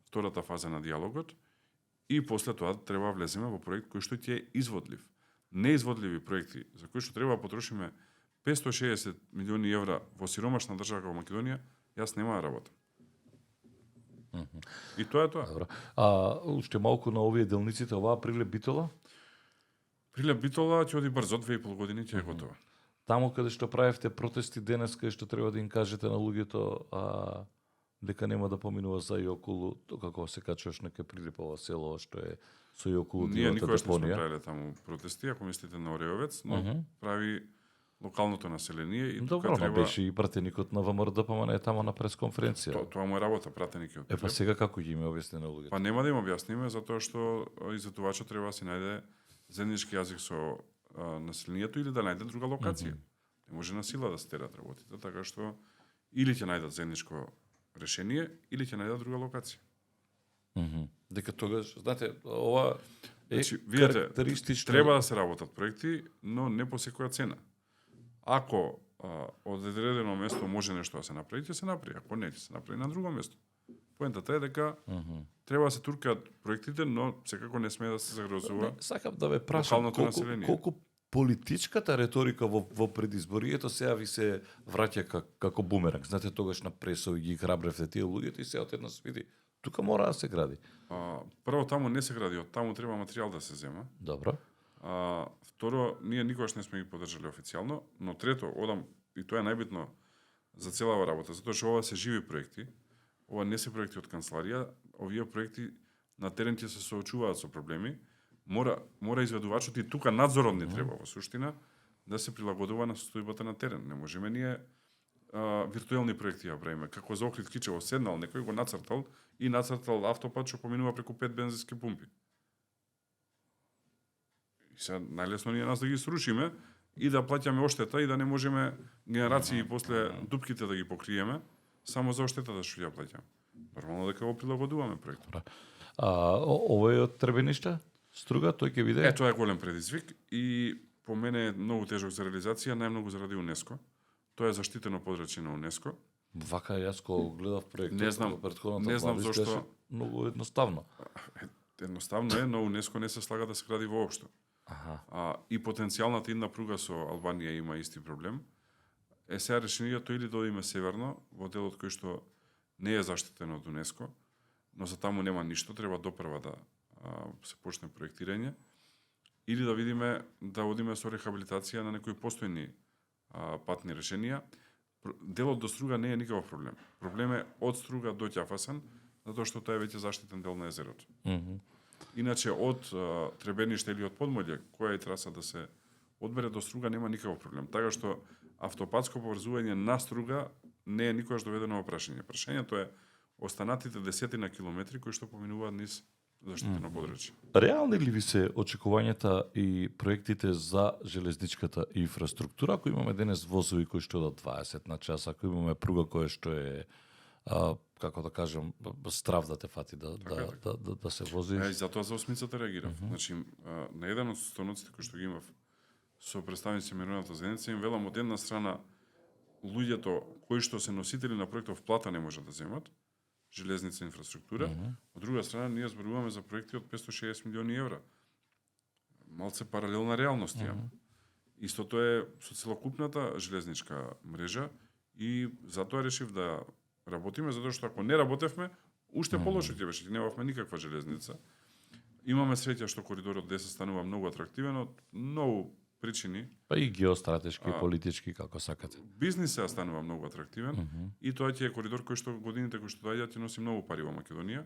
втората фаза на диалогот, и после тоа треба да влеземе во проект кој што ќе е изводлив. Неизводливи проекти, за кои што треба да потрошиме 560 милиони евра во сиромашна држава како Македонија, јас нема да работам. И тоа е тоа. Добро. Уште малку на овие делниците, оваа Прилеп Битола, Прилеп Битола ќе оди брзо, 2,5 години ќе е готова. таму каде што правевте протести денес, каде што треба да им кажете на луѓето дека нема да поминува за и околу, како се качуваш на Прилепова село, што е со и околу Ние дивата никогаш не сме депонија. правиле таму протести, ако мислите на Ореовец, но прави локалното население и Добро, тука но треба... беше и пратеникот на ВМРО не е таму на пресконференција. Тоа му е работа, пратеник од Па Прилеп. сега како ги име објасни на луѓето? Па нема да им објасниме, затоа што изветувачот треба да си најде заеднички јазик со населението или да најде друга локација. Не може на сила да се терат работите, така што или ќе најдат заедничко решение, или ќе најдат друга локација. Дека тогаш, знаете, ова е Значи, видете, карактеристично. треба да се работат проекти, но не по секоја цена. Ако од одредено место може нешто да се направи, ќе се направи. Ако не, ќе се направи на друго место. Поентата е дека треба да се туркаат проектите, но секако не смее да се загрозува. Не, сакам да ве прашам локалното население. колку политичката реторика во предизборието сега ви се враќа како бумеранг. Знаете, тогаш на пресови ги храбревте тие луѓето и сега одеднаш види. Тука мора да се гради. Прво, таму не се гради, од таму треба материјал да се зема. Добро. Второ, ние никогаш не сме ги поддржале официјално, но трето, одам, и тоа е најбитно за целава работа, затоа што ова се живи проекти, ова не се проекти од канцеларија, овие проекти на терен ќе се соочуваат со проблеми, мора изведувачот и тука надзорот ни треба во суштина да се прилагодува на состојбата на терен. Не можеме ние виртуелни проекти ја правиме. Како за Охрид Кичево седнал, некој го нацртал и нацртал автопат што поминува преку 5 бензински пумпи. И сега најлесно ние нас да ги срушиме и да плаќаме оштета и да не можеме генерации после дупките да ги покриеме само за оштетата што ја плаќаме. Нормално дека го прилагодуваме проектот. Ово е од Трбениште? Струга, тој ќе биде? Тоа е голем предизвик и по мене е многу тежок за реализација, најмногу заради УНЕСКО. Тоа е заштитено подрачје на УНЕСКО. Вака јас кога гледав проектот, Не знам- во претходната не знам влада, зошто- изгледаше многу едноставно. Едноставно е, но УНЕСКО не се слага да се гради воопшто. И потенцијалната идна пруга со Албанија има исти проблем. Сега решението или да одиме северно, во делот кој што не е заштитен од УНЕСКО, но за таму нема ништо, треба допрва да се почне проектирање, или да видиме да одиме со рехабилитација на некои постојни патни решенија. Делот до Струга не е никаков проблем. Проблем е од Струга до Ќафасен, затоа што тоа е веќе заштитен дел на езерото. Иначе од Требениште или од Подмолје, која е траса да се одбере до Струга, нема никаков проблем. Така што автопатско поврзување на Струга не е никогаш доведено во прашање. Прашањето е останатите десетина километри кои што поминуваат низ заштитено подрачје. Реални ли ви се очекувањата и проектите за железничката инфраструктура, ако имаме денес возови кои што одат 20 на час, ако имаме пруга која што е како да кажем, страв да те фати да се вози. И затоа за осмицата реагирав. Значи, на еден од состаноците кои што ги имав со представници Мировната заедница, им велам од една страна луѓето кои што се носители на проектов плата не можат да земат, железница инфраструктура, од друга страна ние зборуваме за проекти од 560 милиони евра. Малце паралелна реалност имаме. Истото е со целокупната железничка мрежа и затоа решив да работиме, затоа што ако не работевме, уште полошо ќе беше, немавме никаква железница. Имаме среќа што коридорот 10 станува многу атрактивен од многу причини. Па и геостратешки, и политички, како сакате. Бизнисот станува многу атрактивен и тоа ќе е коридор кој што годините кои што доаѓаат ќе носи многу пари во Македонија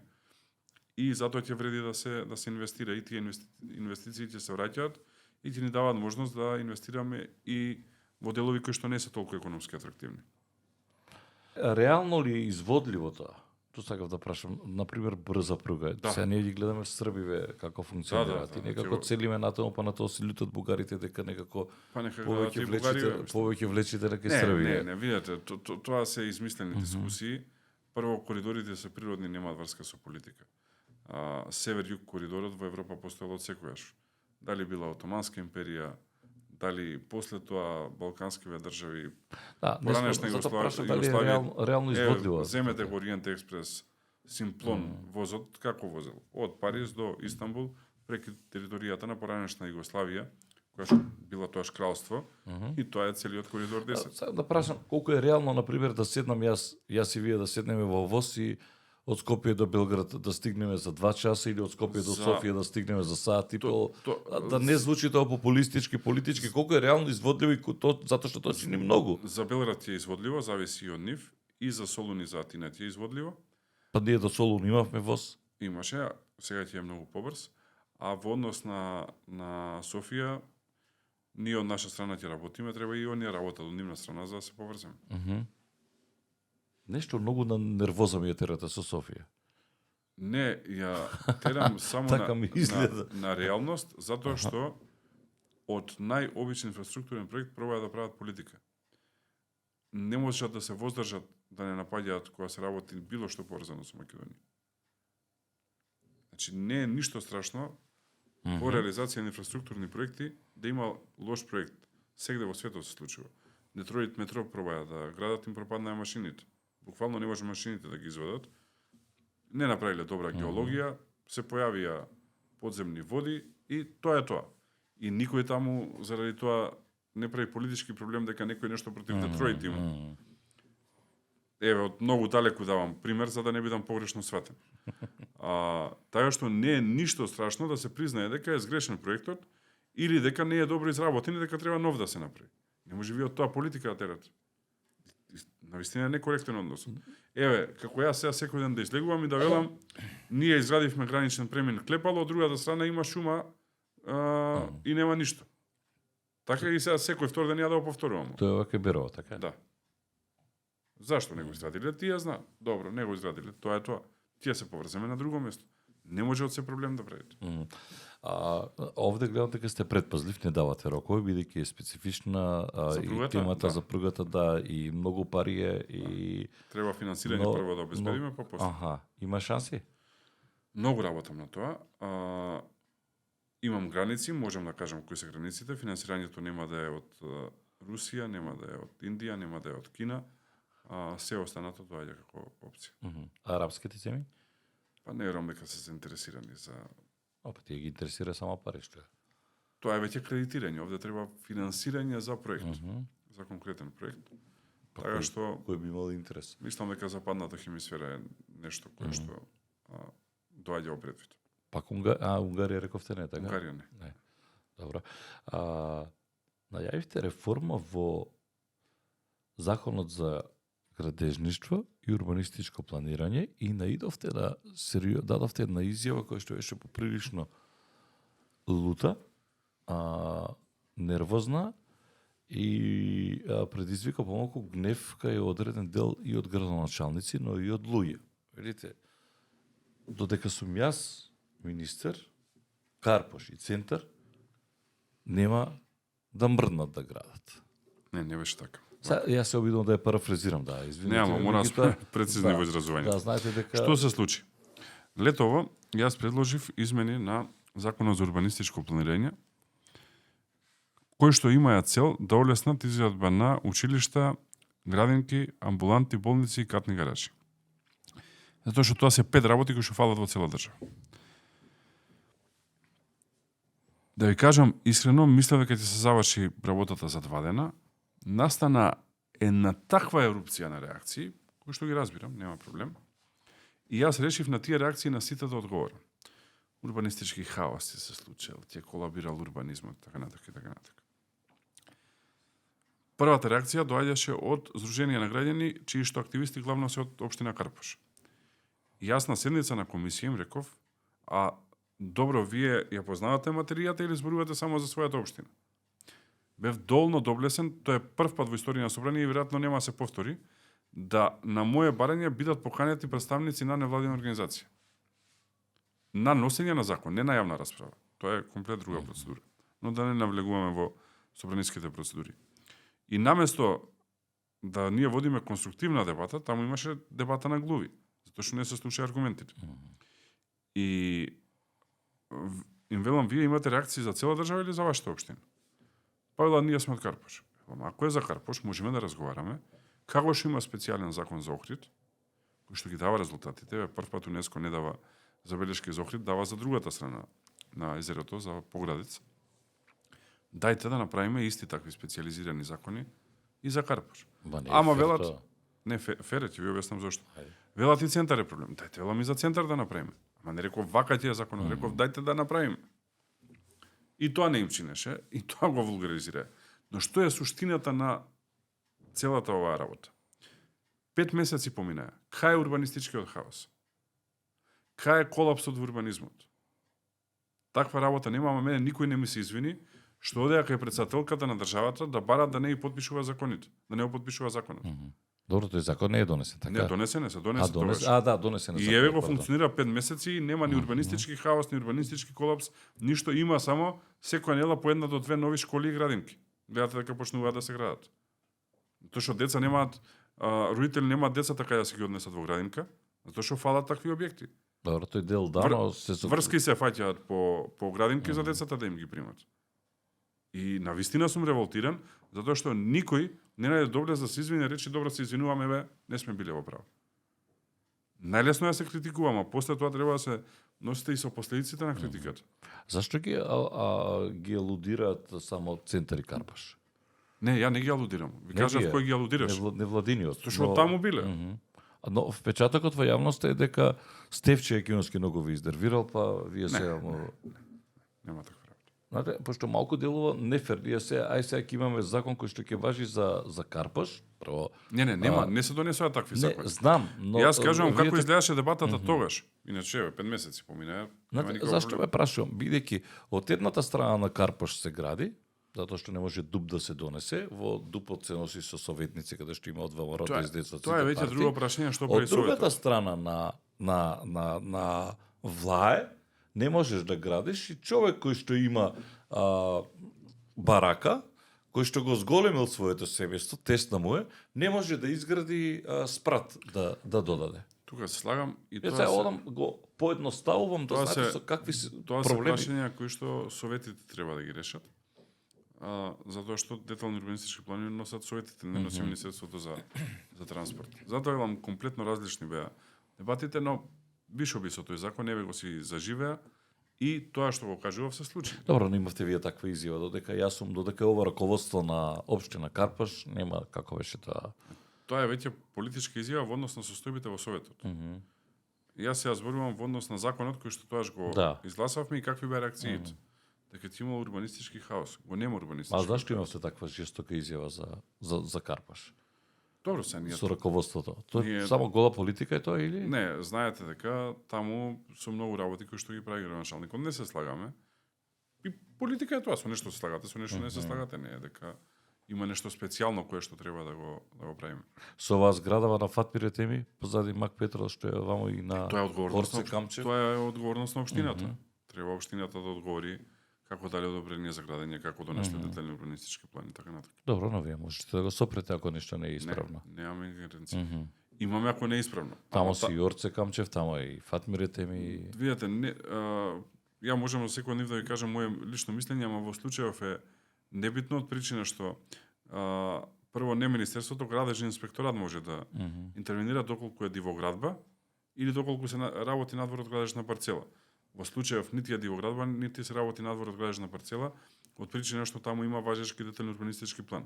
и затоа ќе вреди да се инвестира и тие инвестиции ќе се враќаат и ќе ни даваат можност да инвестираме и во делови кои што не се толку економски атрактивни. Реално ли е изводливо тоа? Тоа сакав да прашам, например, брза пруга. Да. Сега ние ги гледаме в Србиве како функционираат и некако целиме на тоа, па на тоа се лутат бугарите дека некако повеќе влечите на кај Србија. Не, видете, тоа се измислени дискусии. Прво, коридорите се природни, немаат врска со политика. Север-југ коридорот во Европа постоел од секојаш. Дали била Отоманска империја, дали после тоа балканскиве држави, поранешна Југославија, реално изводливо. Земете го Ориент Експрес, Симплон возот, како возел? Од Париз до Истанбул, преки територијата на поранешна Југославија, која што била тоаш кралство, и тоа е целиот коридор 10. Сакам да прашам, колку е реално, например, да седнам јас и вие да седнеме во воз и од Скопје до Белград да стигнеме за 2 часа или од Скопје до Софија да стигнеме за сат и пол. Да не звучи тоа популистички, политички, колку е реално изводливо и затоа што тоа чини многу. За Белград е изводливо, зависи и од нив, и за Солун и за Атина е изводливо. Па ние до Солун имавме воз. Имаше, сега ќе е многу побрз, а во однос на Софија ние од наша страна ќе работиме, треба и оние работат од нивна страна за да се поврземе. Нешто многу на нервоза ми е терата со Софија. Не, ја терам само Така на реалност, затоа што од најобичен инфраструктурен проект пробаја да прават политика. Не можат да се воздржат да не напаѓаат кога се работи било што поврзано со Македонија. Значи не е ништо страшно во реализација на инфраструктурни проекти да има лош проект. Сегде во светот се случува. Детройт метро пробаја да градат, им пропаднаа машините. Буквално не може машините да ги изведат. Не направиле добра геологија, се појавија подземни води и тоа е тоа. И никој таму заради тоа не прави политички проблем дека некој нешто против Детройт има. Еве, од многу далеку давам пример за да не бидам погрешно сватен. Така што не е ништо страшно да се признае дека е сгрешен проектот или дека не е добро изработен и дека треба нов да се направи. Не може вие од тоа политика да терате. Навистина некоректен однос. Еве, како јас сега секој ден да излегувам и да велам, ние изградивме граничен премин Клепало, од другата страна има шума и нема ништо. Така и сега секој втор ден ја да го повторувам. Тоа е вака Берово, така? Да. Зашто не го изградиле? Тие зна. Добро, не го изградиле. Тоа е тоа. Тие се поврземе на друго место. Не може од се проблем да правите. Овде гледам дека сте предпазлив, не давате рокови, бидејќи е специфична и темата за пругата, да, и многу пари е и треба финансирање прво да обезбедиме, па после. Има шанси? Многу работам на тоа. Имам граници, можам да кажам кои се границите. Финансирањето нема да е од Русија, нема да е од Индија, нема да е од Кина. Се останато доаѓа како опција. Арапските земји? Па не верувам дека се заинтересирани за... Опа, тие ги интересира само пари, што е? Тоа е веќе кредитирање. Овде треба финансирање за проект. За конкретен проект. Така што... Кој би имал интерес? Мислам дека западната хемисфера е нешто кое што доаѓа во предвид. Пак Унгарија рековте не, така? Унгарија не. Добро. Најавивте реформа во законот за градежништво и урбанистичко планирање и наидовте да дадовте една изјава која што беше поприлично лута, нервозна и предизвика помалку гнев кај одреден дел и од градоначалници, но и од луѓе. Видите, додека сум јас министер, Карпош и Центар нема да мрднат да градат. Не беше така. Јас се обидувам да ја парафразирам, извинете. Нема, мора да сме прецизни во изразувањето. Да, знаете дека Што се случи? Летово јас предложив измени на Законот за урбанистичко планирање, кои што имаја цел да олеснат изградба на училишта, градинки, амбуланти, болници и катни гаражи. Затоа што тоа се 5 работи кои што фалат во цела држава. Да ви кажам искрено, мислев дека ќе се заврши работата за 2 дена. Настана една таква ерупција на реакции, кои што ги разбирам, нема проблем. И јас решив на тие реакции на сите да одговорам. Урбанистички хаос се случил, ќе колабирал урбанизмот, така натака и така натака. Првата реакција доаѓаше од Сдружение на граѓани, чии што активисти главно се од општина Карпош. И јас на седница на комисија им реков, добро, вие ја познавате материјата или зборувате само за својата општина? Бев долно доблесен, тоа е прв пат во историја на собрание и веројатно нема да се повтори, да на моје барање бидат поканети представници на невладина организација. На носење на закон, не на јавна расправа. Тоа е комплет друга процедура. Но да не навлегуваме во собраниските процедури. И наместо да ние водиме конструктивна дебата, таму имаше дебата на глуви, затоа што не се слуша аргументите. И им велам, вие имате реакции за цела држава или за вашата општина? Па велат, ние сме од Карпош. Ако е за Карпош, можеме да разговараме како што има специјален закон за Охрид, кој што ги дава резултатите. Прв пат УНЕСКО не дава забелешки за Охрид, дава за другата страна на езерото, за Поградец. Дајте да направиме исти такви специјализирани закони и за Карпош. Ама велат, не ферет, ќе ви објаснам зошто. Велат и Центар е проблем. Дајте, велам и за Центар да направиме. Ама не реков вака ќе е законот, реков дајте да направиме. И тоа не им чинеше, и тоа го вулгаризира. Но што е суштината на целата оваа работа? 5 месеци поминаја. Кај е урбанистичкиот хаос? Кај е колапсот во урбанизмот? Таква работа нема, ама мене никој не ми се извини, што одеа кај претседателката на државата да бара да не ги подпишува законите, да не го подпишува законот. Добро, тој закон не е донесен, така? Не, донесен е, донесен тогаш. Донесен е. И еве го функционира 5 месеци и нема ни урбанистички хаос, ни урбанистички колапс, ништо, има само секоја недела по 1 до 2 нови школи и градинки. Гледате дека почнуваат да се градат. Тоа што деца немаат, родители немаат деца така да се ги однесат во градинка, затоа што фалат такви објекти. Добро, тој дел дано врски се фаќаат по градинки за децата да им ги примат. И навистина сум револтиран, затоа што никој не најде доблест да се извини, речи добро се извинуваме, не сме биле во право. Најлесно е да се критикуваме, а после тоа треба да се носите и со последиците на критиката. Зашто ги алудираат само Центар и Карпаш? Не, ја не ги алудирам. Ви кажав кој ги алудираш. Невладиниот. Тоа што таму биле. Но впечатокот во јавноста е дека Стефче Екиновски многу ви издервирал, па вие сега нема таква работа. Знаете, пошто малку делува нефер, ние сега ќе имаме закон кој што ќе важи за Карпаш, прво. Нема, не се донесоа такви закони. Не, знам, но јас кажувам како изгледаше дебатата тогаш. Иначе 5 месеци поминаа. Зашто ме прашувам, бидејќи од едната страна на Карпаш се гради, затоа што не може ДУП да се донесе, во ДУПот се носи со советници каде што има од ВМРО да издесат. Тоа е веќе друго прашање што прави советот. Од другата страна на влае не можеш да градиш и човек кој што има барака, кој што го зголемил своето семејство, тесна му е, не може да изгради спрат да додаде. Тука се слагам и тоа одам го поедноставувам да знаете со какви тоа проблеми. Тоа се прашања кои што советите треба да ги решат. Затоа што детални урбанистички планови носат советите, не носи Министерството за транспорт. Затоа имам комплетно различни беа дебатите, но вишо би со тој закон еве го си заживеа и тоа што го кажував се случи. Добро, но имавте вие таква изјава додека ова раководство на општина Карпаш нема како беше тоа. Тоа е веќе политичка изјава во однос на состојбите во советот. Јас сега зборувам во однос на законот кој што тоаш го изгласавме и какви беа реакциите. Дека ти има урбанистички хаос. Го нема урбанистички. А зашто имавте таква жестока изјава за Карпаш? Добро се ние. со раководството. Тоа е Ние- само гола политика е тоа или? Не, знаете дека таму со многу работи кои што ги прави градоначалникот не се слагаме. И политика е тоа, со нешто се слагате, со нешто не се слагате, не е дека има нешто специјално кое што треба да го правиме. Со оваа зградава на Фатмире теми, позади Мак Петров што е вамо и на Тоа е одговорност Горце Камчев. Тоа е одговорност на општината. Треба општината да одговори како дали одобрение за градење, како донесте детални урбанистички плани, така натаму. Добро, но вие можете да го сопрете ако нешто не е исправно. Не, немаме ингеренција. Имаме ако не е исправно. Тамо Ама си и Орце Камчев, тамо и Фатмире теми. Видете, ја можам за секој нив да ви кажам моje лично мислење, ама во случајов е небитно од причина што прво не Министерството, градежен инспекторат може да интервенира доколку е дивоградба или доколку се работи надвор од градежна парцела. Во случајов нити е дивоградба, нити се работи надвор од градежна парцела, од причина што таму има важечки детални урбанистички план.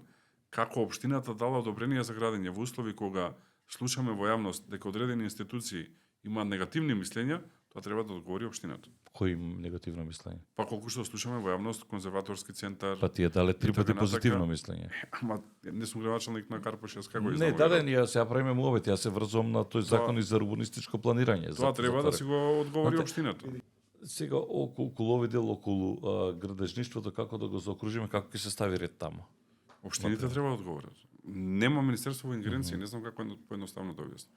Како општината дала одобрение за градење во услови кога слушаме во јавност дека одредени институции имаат негативни мислења, тоа треба да одговори општината. Кој им негативно мислење? Па колку што слушаме во јавност, конзерваторски центар, Па тие дале три пати така натака. позитивно мислење. ама не сум градоначалник на Карпошевс, како Не, изнамо. даде, ние сега правиме муабет, јас се врзувам на тој закон и за урбанистичко планирање. Тоа треба да тоа. си го одговори Знаете, општината. Сега околу овој дел, околу градежништвото, како да го заокружиме, како ќе се стави ред таму? Општините треба да одговорат. Нема министерство во ингеренција, не знам како поедноставно да објаснам.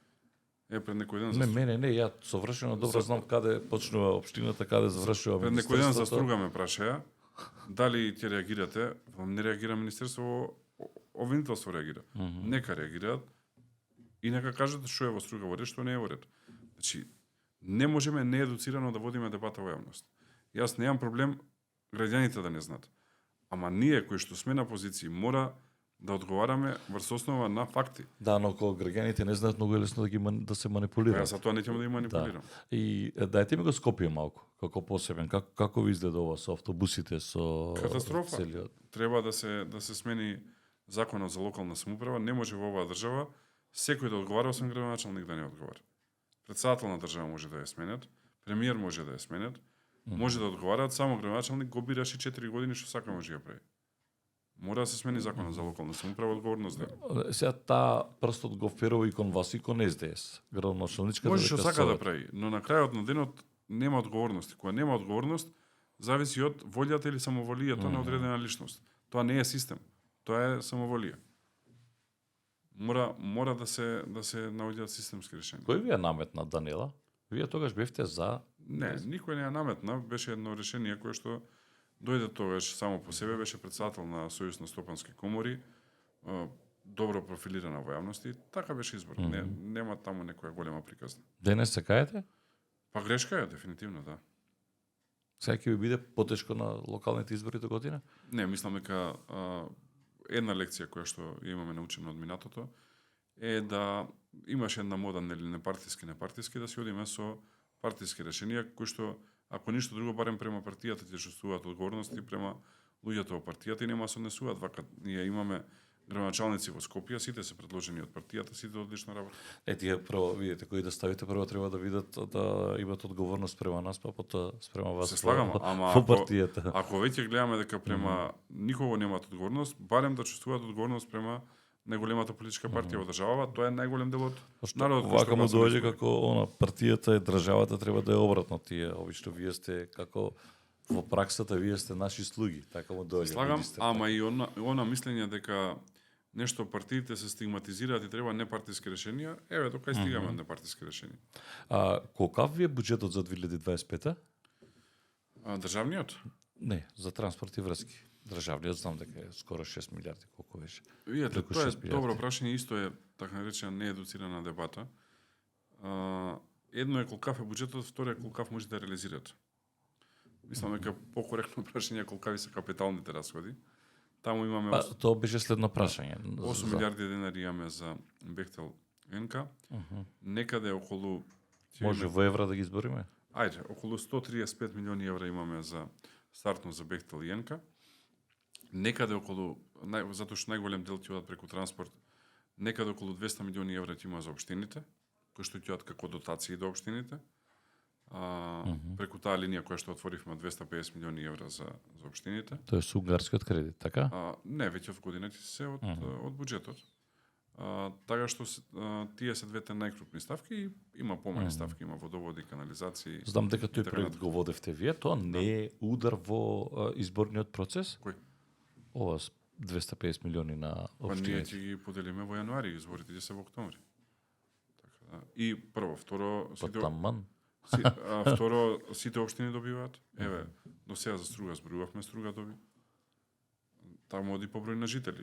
Пред некој ден Не, мене не, ја совршено добро знам каде почнува општината, каде завршува пред некој ден за министерството. Струга ме прашаја дали ќе реагирате, не реагира министерство, обвинителство реагира. Нека реагираат и нека кажат што е во Струга во ред, што не е во ред. Значи, не можеме неедуцирано да водиме дебата во јавност. Јас немам проблем граѓаните да не знаат. Ама ние кои што сме на позиции мора да одговараме врз основа на факти. Да, но ако граѓаните не знаат, многу е лесно да се Па манипулираат. јас за тоа не ќе да ги манипулирам. И дајте ми го Скопје малку, како посебен. Како ви изгледа ова со автобусите, со Катастрофа. целиот? Треба да се смени законот за локална самоуправа, не може во оваа држава секој да одговара, освен градоначалник да не одговара. Председател на држава може да ја сменет, премиер може да ја сменет, може да одговараат, само градоначалник го бираше 4 години што сака може да ја прави. Мора да се смени законот за локална самоуправа, одговорност да. Сега таа прстот го вперува и кон вас и кон СДС. Градоначалничката Може што дека сака да совет. прави, но на крајот на денот нема одговорност. Кога нема одговорност, зависи од волјата или самоволијата на одредена личност. Тоа не е систем, тоа е самоволија. Мора да се наоѓаат системски решенија. Кој ви ја наметна, Данила? Вие тогаш бевте за... Не, никој не ја наметна, беше едно решение кое што дојде тогаш само по себе, беше председател на Сојуз на стопански комори, добро профилирана во јавност и така беше избор. Нема таму некоја голема приказна. Денес се каете? Па грешка е, дефинитивно, да. Сега ќе ви биде потешко на локалните избори до година? Не, мислам дека една лекција која што ја имаме научена од минатото е да имаш една мода нели непартиски, да си одиме со партиски решенија кои што ако ништо друго барем према партијата ќе чувствуваат одговорност и према луѓето во партијата и нема се однесуваат вака. Ние имаме градоначалници во Скопје, сите се предложени од партијата, сите одлично работат. Тие прво, видите, кои да ставите прво треба да видат да имат одговорност према нас, па потоа спрема вас Се слагам, ама во партијата. ако веќе гледаме дека према никого немаат одговорност, барем да чувствуваат одговорност према најголемата политичка партија во државава, тоа е најголем дел од народот. кој што Вака му гласа на доаѓа избори. како она партијата и државата треба да е обратно тие, обично вие сте како во праксата вие сте наши слуги, така му доаѓа. Слагам, министер. ама и она мислење дека нешто партиите се стигматизираат и треба непартиски решенија, еве тока и стигаме до непартиски решенија. Колкав ви е буџетот за 2025-та? Државниот? Не, за транспорт и врски. Државниот знам дека е скоро 6 милиарди, колку беше. Видете, Преку тоа е 6 милиарди. добро прашање, исто е така наречена неедуцирана дебата. Едно е колкав е буџетот, второ е колкав може да реализирате. Мислам дека покоректно прашање е колкави се капиталните расходи. Таму имаме Па, тоа беше следно прашање. 8 милиарди денари имаме за Бехтел НК. Некаде околу Може во евра да ги избориме? Ајде, околу 135 милиони евра имаме за стартно за Бехтел и НК. Некаде околу, затоа што најголем дел ќе одат преку транспорт, некаде околу 200 милиони евра ќе има за општините, кои што ќе одат како дотации до општините. Преку таа линија која што отворивме 250 милиони евра за општините. Тоа е унгарскиот кредит, така? Не, веќе од годината се од буџетот. Така што тие се двете најкрупни ставки и има помали ставки, има водоводи, канализации. Знам дека тој така проект го водевте вие, тоа не е удар во изборниот процес? Кој? Ова с 250 милиони на Па ние општините. ќе ги поделиме во јануари, изборите ќе се во октомври. Така да. И прво, второ, Па таман. второ, сите општини добиваат. Еве, до сега за Струга зборувавме, Струга доби. Таму оди по број на жители.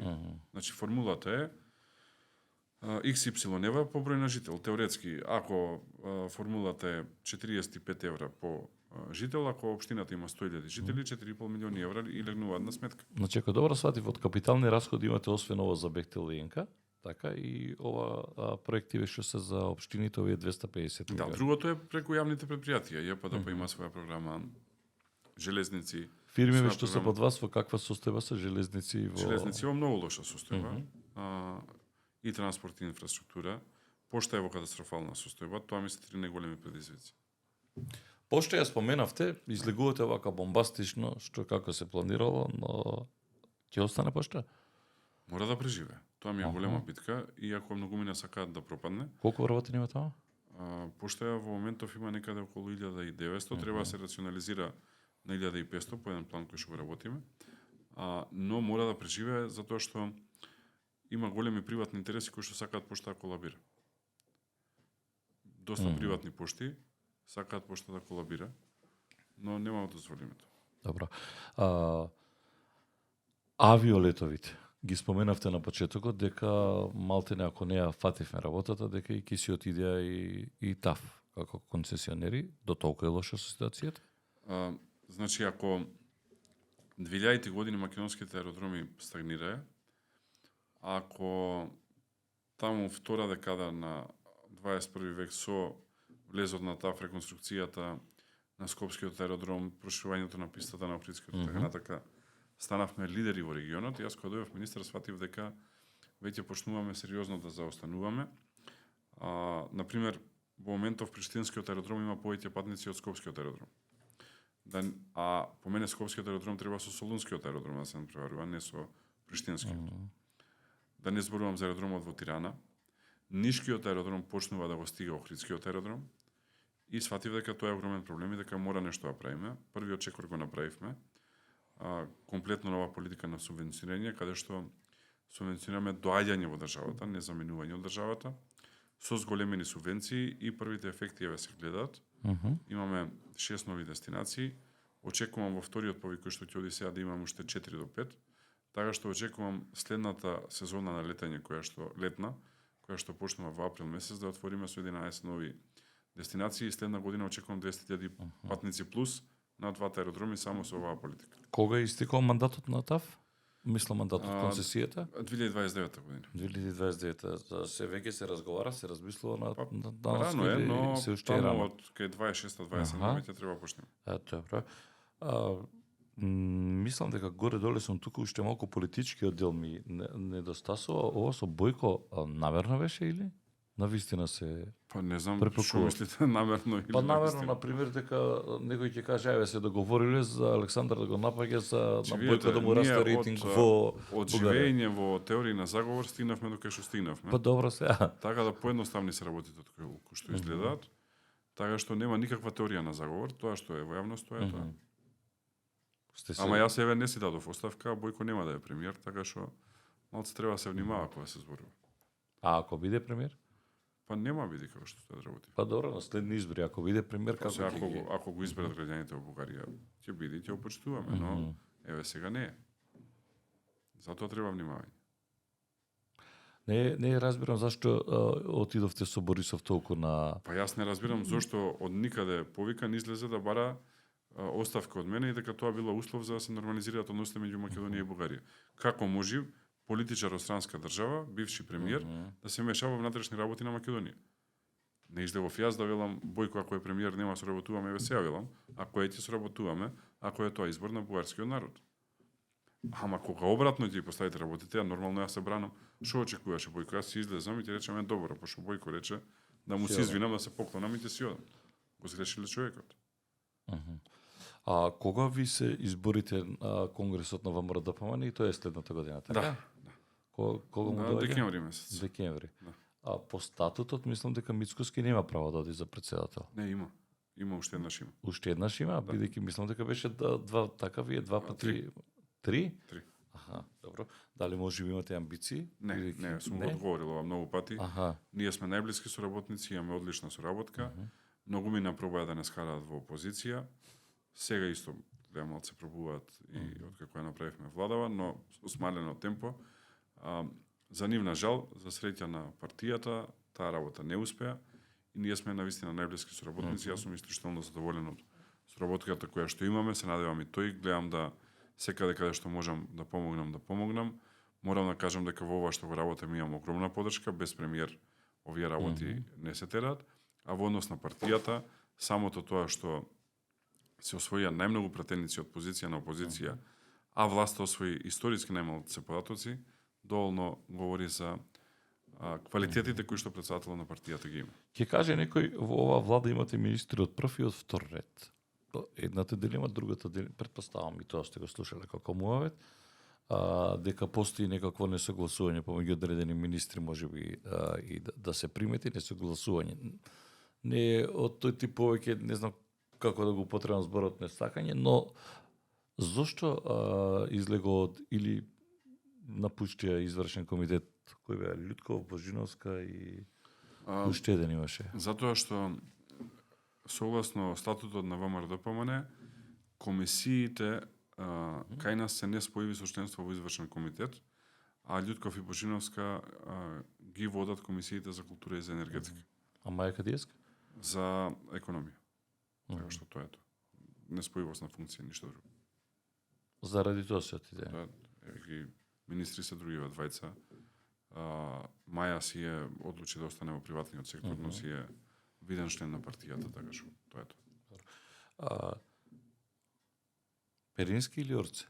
Значи формулата е XY ева по број на жител. Теоретски, ако формулата е 45 евра по жител, ако општината има 100.000 жители, 4,5 милиони евра и легнуваат на сметка. Значи, ако добро сватив, од капитални расходи имате освен ова за Бехтел и Енка, така и ова проекти што се за општините, овие 250 Да, милиони. другото е преку јавните предпријатија. ЈПДП има своја програма, железници. Фирми своја што се програма. под вас, во каква состојба се железници во... Железници во многу лоша состојба. И транспорт и инфраструктура. Пошта е во катастрофална состојба. Тоа ми се три најголеми предизвици. Пошто ја споменавте, излегувате вака бомбастично, што како се планирало, но ќе остане пошта? Мора да преживе. Тоа ми е голема битка, иако многумина сакаат да пропадне. Колку вработени има таму? Пошто во моментов има некаде околу 1900, треба да се рационализира на 1500 по еден план кој што го работиме. Но мора да преживее затоа што има големи приватни интереси кои што сакаат пошта да колабира. Доста приватни пошти сакаат пошта да колабира, но нема да дозволиме тоа. Добро. Авиолетовите. Ги споменавте на почетокот дека малтене ако не ја фативме работата, дека и ќе си отидеа и ТАФ како концесионери. До толку е лоша ситуацијата? Значи, ако 2000 години македонските аеродроми стагнираа, ако таму втора декада на 21 век со влезот на ТАФ, реконструкцијата на Скопскиот аеродром, проширувањето на пистата на Охридскиот, така натака, станавме лидери во регионот. Јас кога дојдов министар сватив дека веќе почнуваме сериозно да заостануваме. Например, во моментов Приштинскиот аеродром има повеќе патници од Скопскиот аеродром. А по мене Скопскиот аеродром треба со Солунскиот аеродром да се натпреварува, не со Приштинскиот. Да не зборувам за аеродромот во Тирана. Нишкиот аеродром почнува да го стига Охридскиот аеродром и сватив дека тоа е огромен проблем и дека мора нешто да правиме. Првиот чекор го направивме. Комплетно нова политика на субвенционирање, каде што субвенционираме доаѓање во државата, не заменување од државата, со зголемени субвенции и првите ефекти еве се гледаат. Имаме 6 нови дестинации. Очекувам во вториот повик кој што ќе оди сега да имам уште 4 до 5. Така што очекувам следната сезона на летање која што почнува во април месец да отвориме со 11 нови дестинации и следна година очекувам 200.000 патници плюс на двата аеродроми само со оваа политика. Кога е истекол мандатот на ТАФ? Мислам мандатот концесијата? 2029 година. 2029. За се веќе се разговара, се размислува на Рано е, но се уште е таму рано. од кај 26-27 веќе треба почнеме. Добро. Мислам дека горе-доле сум тука уште малку политичкиот дел ми недостасува. Ова со Бојко намерно беше или навистина се... Па не знам Препокува. што мислите намерно или Па намерно, навистина. например, дека некој ќе каже, еве се договориле за Александар да го напаѓа за на Значи, Бојко да му расте ние рейтинг од во Бугарија. живење во теорија на заговор стигнавме до кај што стигнавме. Па добро сега. Така да поедноставни се работите од кој што изгледаат. Така што нема никаква теорија на заговор, тоа што е во јавност, тоа е тоа. Сте се... Ама јас еве не си дадов оставка, Бојко нема да е премиер, така што малце треба да се внимава кога се зборува. А ако биде премиер? Па нема биде како што тоа да работи. Па добро, на следни избори, ако биде премиер, Па како се, ќе ги... ако го изберат граѓаните во Бугарија, ќе биде и ќе го почитуваме, но еве сега не е. Затоа треба внимавање. Не разбирам зашто отидовте со Борисов толку на... Па јас не разбирам зошто од никаде повикан излезе да бара оставка од мене и дека тоа било услов за да се нормализираат односите меѓу Македонија и Бугарија. Како може политичар од странска држава, бивши премиер, да се мешава во внатрешни работи на Македонија? Не излегов јас да велам Бојко ако е премиер нема соработуваме, еве сега велам, ако е ќе соработуваме, ако е тоа избор на бугарскиот народ. Ама кога обратно ќе поставите работите, а нормално јас се бранам, што очекуваше Бојко? Јас си излезам и ти речеме добро, пошто Бојко рече да му се извинам, да се поклонам и ќе си одам. Го сгрешиле човекот. А кога ви се изборите Конгресот на ВМРО-ДПМН и тоа е следната година, така? Да. Кога му На доаѓа? декември месец. Декември. Да. А по статутот мислам дека Мицкоски нема право да оди за председател. Не, има. Има уште еднаш има. Уште еднаш има, Да. бидејќи мислам дека беше два така вие два пати. Три? Три. Аха, добро. Дали може би имате амбиции? Не, Бидејќи- сум го одговорил ова многу пати. Аха. Ние сме најблиски соработници, имаме одлична соработка. Многу ми напробаа да не скараат во опозиција. Сега исто малце пробуваат и откако ја направивме владава, но со смалено темпо. За нивна жал, за среќа на партијата, таа работа не успеа и ние сме навистина најблиски соработници. Јас сум исклучително задоволен од соработката која што имаме, се надевам и тој, гледам да секаде каде што можам да помогнам. Морам да кажам дека во ова што го работам имам огромна поддршка, без премиер овие работи не се тераат, а во однос на партијата, самото тоа што се освоија најмногу пратеници од позиција на опозиција, а власта освои историски најмалку податоци, доволно говори за квалитетите кои што председателот на партијата ги има. Ќе каже некој во оваа влада имате министри од прв и од втор ред. Едната дилема, другата дилема, претпоставам и тоа сте го слушале како муавет, дека постои некакво несогласување помеѓу одредени министри, можеби и да се примети несогласување. Не е од тој тип повеќе, не знам како да го употребам зборот несакање, но зошто излего од или напуштија извршен комитет кој беа Лутков, Божиновска и уште еден имаше. Затоа што согласно статутот на ВМРО-ДПМН, комисиите кај нас се неспојиви со членство во извршен комитет, а Лутков и Божиновска ги водат комисиите за култура и за енергетика. А Маја Кадиевска? За економија. Така што тоа е тоа. Неспојивост на функција, ништо друго. Заради тоа се отиде. Да, ги министри се другиве двајца. Маја си е одлучи да остане во приватниот сектор, но си е виден член на партијата, така што тоа е тоа. Перински или Орце?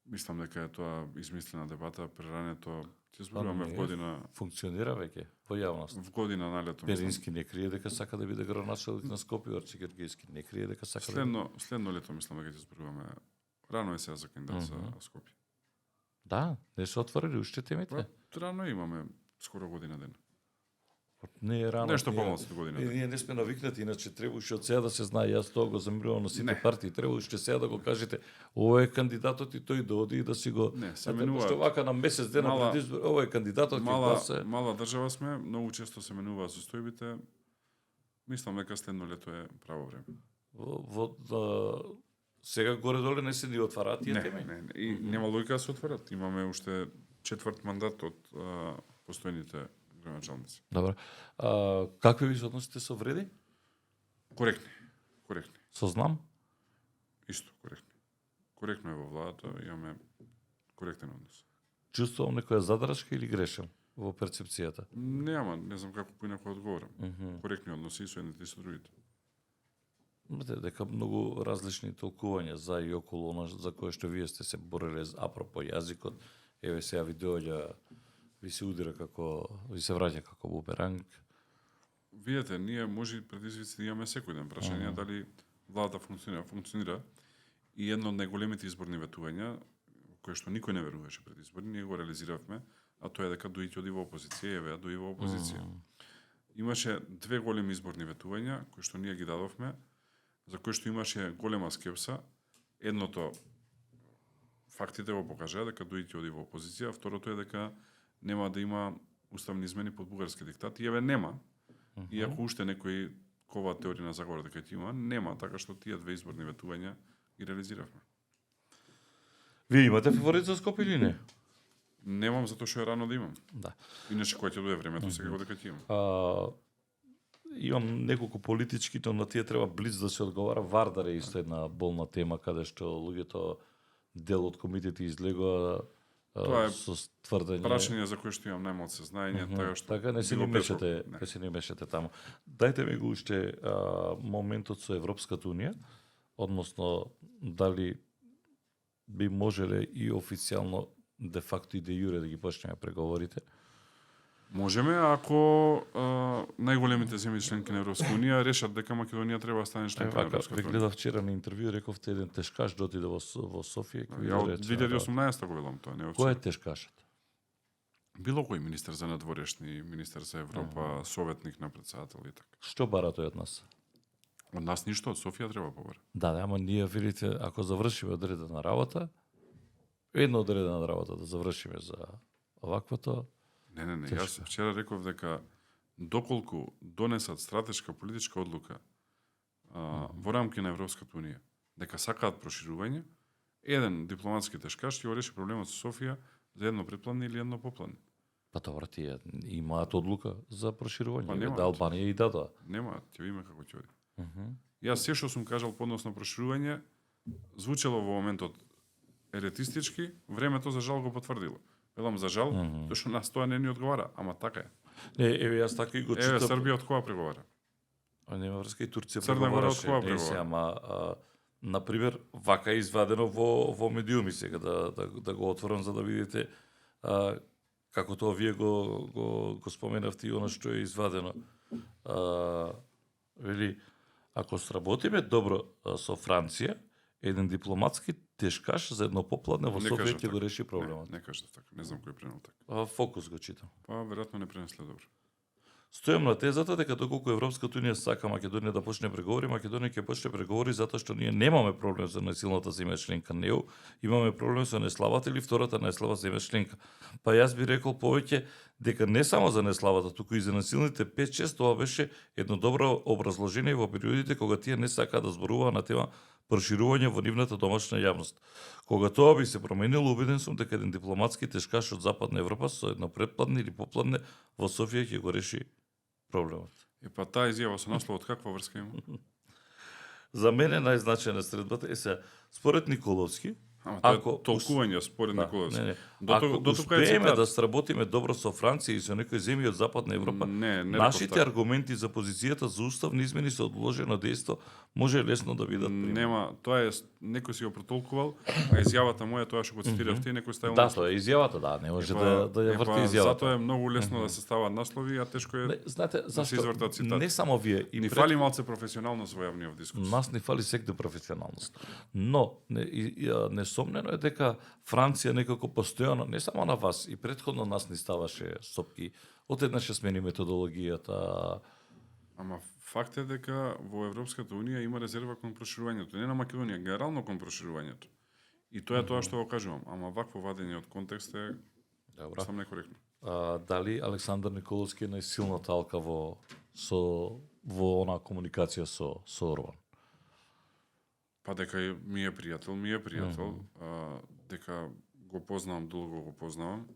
Мислам дека е тоа измислена дебата, прерането ќе зборуваме в година Функционира веќе во јавност. в година на лето. Перински не крие дека сака да биде градоначелник на Скопје, Орце Гергиевски не крие дека сака Следно лето мислам дека ќе зборуваме. Рано е сега за кандидат за Скопје. Да, не се отворили уште темите. Рано имаме скоро година ден. Не е рано. Нешто помалку од година. Ние не сме навикнати, иначе требаше од сега да се знае. Јас тоа го замирувам на сите партии. Требаше сега да го кажете, ова е кандидатот и тој дооди и да си го... Не, се менуваат. Што вака на месец дена пред избор, ова е кандидатот ќе гласа. Мала држава сме, многу често се менуваат состојбите. Мислам дека следно лето е право време. Сега горе-доле не се ни отвараат тие теми? Не. И нема логика да се отворат. Имаме уште четврт мандат од постојните градоначалници. Добро. Какви ви се односите со Вреди? Коректни. Со Знам? Исто, коректни. Коректно е во владата, имаме коректен однос. Чувствувам некоја задршка или грешам во перцепцијата? Не знам како поинаку одговорам. Коректни односи со едните и со другите. Дека многу различни толкувања за и околу она за кое што вие сте се бореле апропо јазикот. Еве сега ви доаѓа, ви се удира како, ви се враќа како бумеранг. Видете, ние може предизвици да имаме секој ден прашање дали владата функционира и едно од најголемите изборни ветувања кое што никој не веруваше пред избори, ние го реализиравме, а тоа е дека Дујќ оди во опозиција, еве Дуј во опозиција. Имаше две големи изборни ветувања кои што ние ги дадовме, за кои што имаше голема скепса. Едното фактите го покажаа дека Дујќ оди во опозиција, а второто е дека нема да има уставни измени под бугарски диктат. И еве нема. Иако уште некои кова теорија на заговор дека ќе има, нема, така што тие две изборни ветувања ги реализиравме. Вие имате фаворит за Скопје или не? Немам затоа што е рано да имам. Да. Иначе кога ќе дое времето, сега дека ќе имам. Имам неколку политички, но на тие треба близ да се одговара. Вардар е исто една болна тема каде што луѓето дел од комитети излегоа Тоа е со тврдење. прашање за кое што имам најмалку знаење, така што Така не се ни мешате, не се ни мешате таму. Дајте ми го уште моментот со Европската унија, односно дали би можеле и официјално де факто и де јуре да ги почнеме преговорите. Можеме ако најголемите земји членки на Европска унија решат дека Македонија треба да стане членка на Европската Ве унија. гледав вчера на интервју, рековте еден тешкаш да отиде во Софија. Ја од 2018 го велам тоа, не од Кој е сега. тешкашот? Било кој министер за надворешни, министер за Европа, советник на председател и така. Што бара тој од нас? Од нас ништо, од Софија треба побара. Да, ама ние, видите, ако завршиме одредена работа, една одредена работа да завршиме за оваквото, Не, јас вчера реков дека доколку донесат стратешка политичка одлука во рамки на Европската Унија, дека сакаат проширување, еден дипломатски тешкаш ќе го реши проблемот со Софија за едно приплавни или едно поплавни. па добро, тие имаат одлука за проширување. Па немаат. Да, Албанија и дадоа. Нема, ќе видиме како ќе оди. Јас се што сум кажал по однос на проширување, звучело во моментот еретистички, времето за жал го потврдило. Велам за жал, тоа што нас тоа не ни одговара, ама така е. Не, еве јас така и го Еве читам. Србија од кога преговара? Нема врска и Турција Црна Гора од преговараше. кога Не преговара? се, ама например, вака е извадено во медиуми сега да го отворам за да видите како тоа вие го споменавте и она што е извадено. Вели, ако сработиме добро со Франција, еден дипломатски тешкаш за едно попладне во Не Софија кажав ќе го така. реши проблемот. Не кажав така, не знам кој пренел така. Фокус го читам. Па веројатно не пренесле добро. Стојам на тезата дека доколку Европската Унија сака Македонија да почне преговори, Македонија ќе почне преговори затоа што ние немаме проблем со најсилната земја членка НЕУ, имаме проблем со неславата или втората најслаба земја членка. Па јас би рекол повеќе дека не само за неславата, туку и за насилните 5-6, тоа беше едно добро образложение во периодите кога тие не сакаа да зборуваа на тема проширување во нивната домашна јавност. Кога тоа би се променило, убеден сум дека еден дипломатски тешкаш од Западна Европа со едно предпладне или попладне во Софија ќе го реши проблемот. И па таа изјава со насловот каква врска има? За мене најзначајна средбата е се според Николовски, Ама тоа ако е толкување според да, Николовски. не, Дотука- ако дотука е успееме цитат. да сработиме добро со Франција и со некои земји од Западна Европа, Не нашите реков аргументи за позицијата за уставни измени со одложено дејство може лесно да бидат пример. Нема, тоа е некој си го протолкувал, а изјавата моја тоа што го цитиравте, некој ставил Да, наслов. тоа е изјавата, да, не може да ја врти изјавата. Затоа е многу лесно да се ставаат наслови, а тешко е Не, знаете, се зашто извртат цитати. не само вие, и ни пред- фали малце професионалност во јавниот дискурс. Нас не фали секде професионалност. Но, несомнено е дека Франција некако постојано, не само на вас, и предходно нас ни ставаше сопки, одеднаш ја смени методологијата. Ама факт е дека во Европската Унија има резерва кон проширувањето, не на Македонија, генерално кон проширувањето. И тоа е тоа што го кажувам, ама вакво вадење од контекст е Добра. сам некоректно. Дали Александар Николовски е најсилна талка во она комуникација со Орбан? Па дека ми е пријател, дека го познавам, долго го познавам,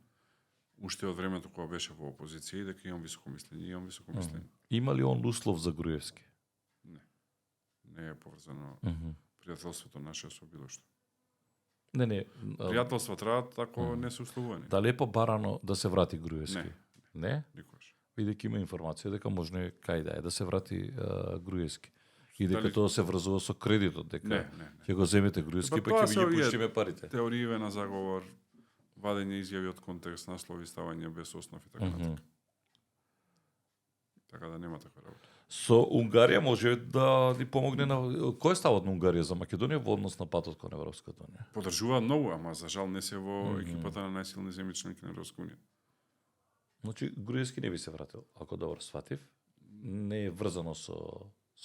уште од времето кога беше во опозиција и дека имам високо мислење, Има ли он услов за Груевски? Не е поврзано пријателството наше со било што. Не. Пријателства траат ако не се условувани. Дали е побарано да се врати Груевски? Не? Никогаш. Бидејќи има информација дека може кај да се врати Груевски. И дека Дали- тоа се врзува со кредитот, дека Не. ќе го земете Груевски, па Тоа ќе се ви ги овие пуштиме парите. Теорииве на заговор, вадење изјави од контекст, наслови, ставање без основ и така натаму. Така да нема таква работа. Со Унгарија може да ни помогне на кој е ставот на Унгарија за Македонија во однос на патот кон Европската Унија? Подржуваат многу, ама за жал не се во екипата на најсилни земји членки на Европска Унија. Значи Груевски не би се вратил, ако добро сватив. Не е врзано со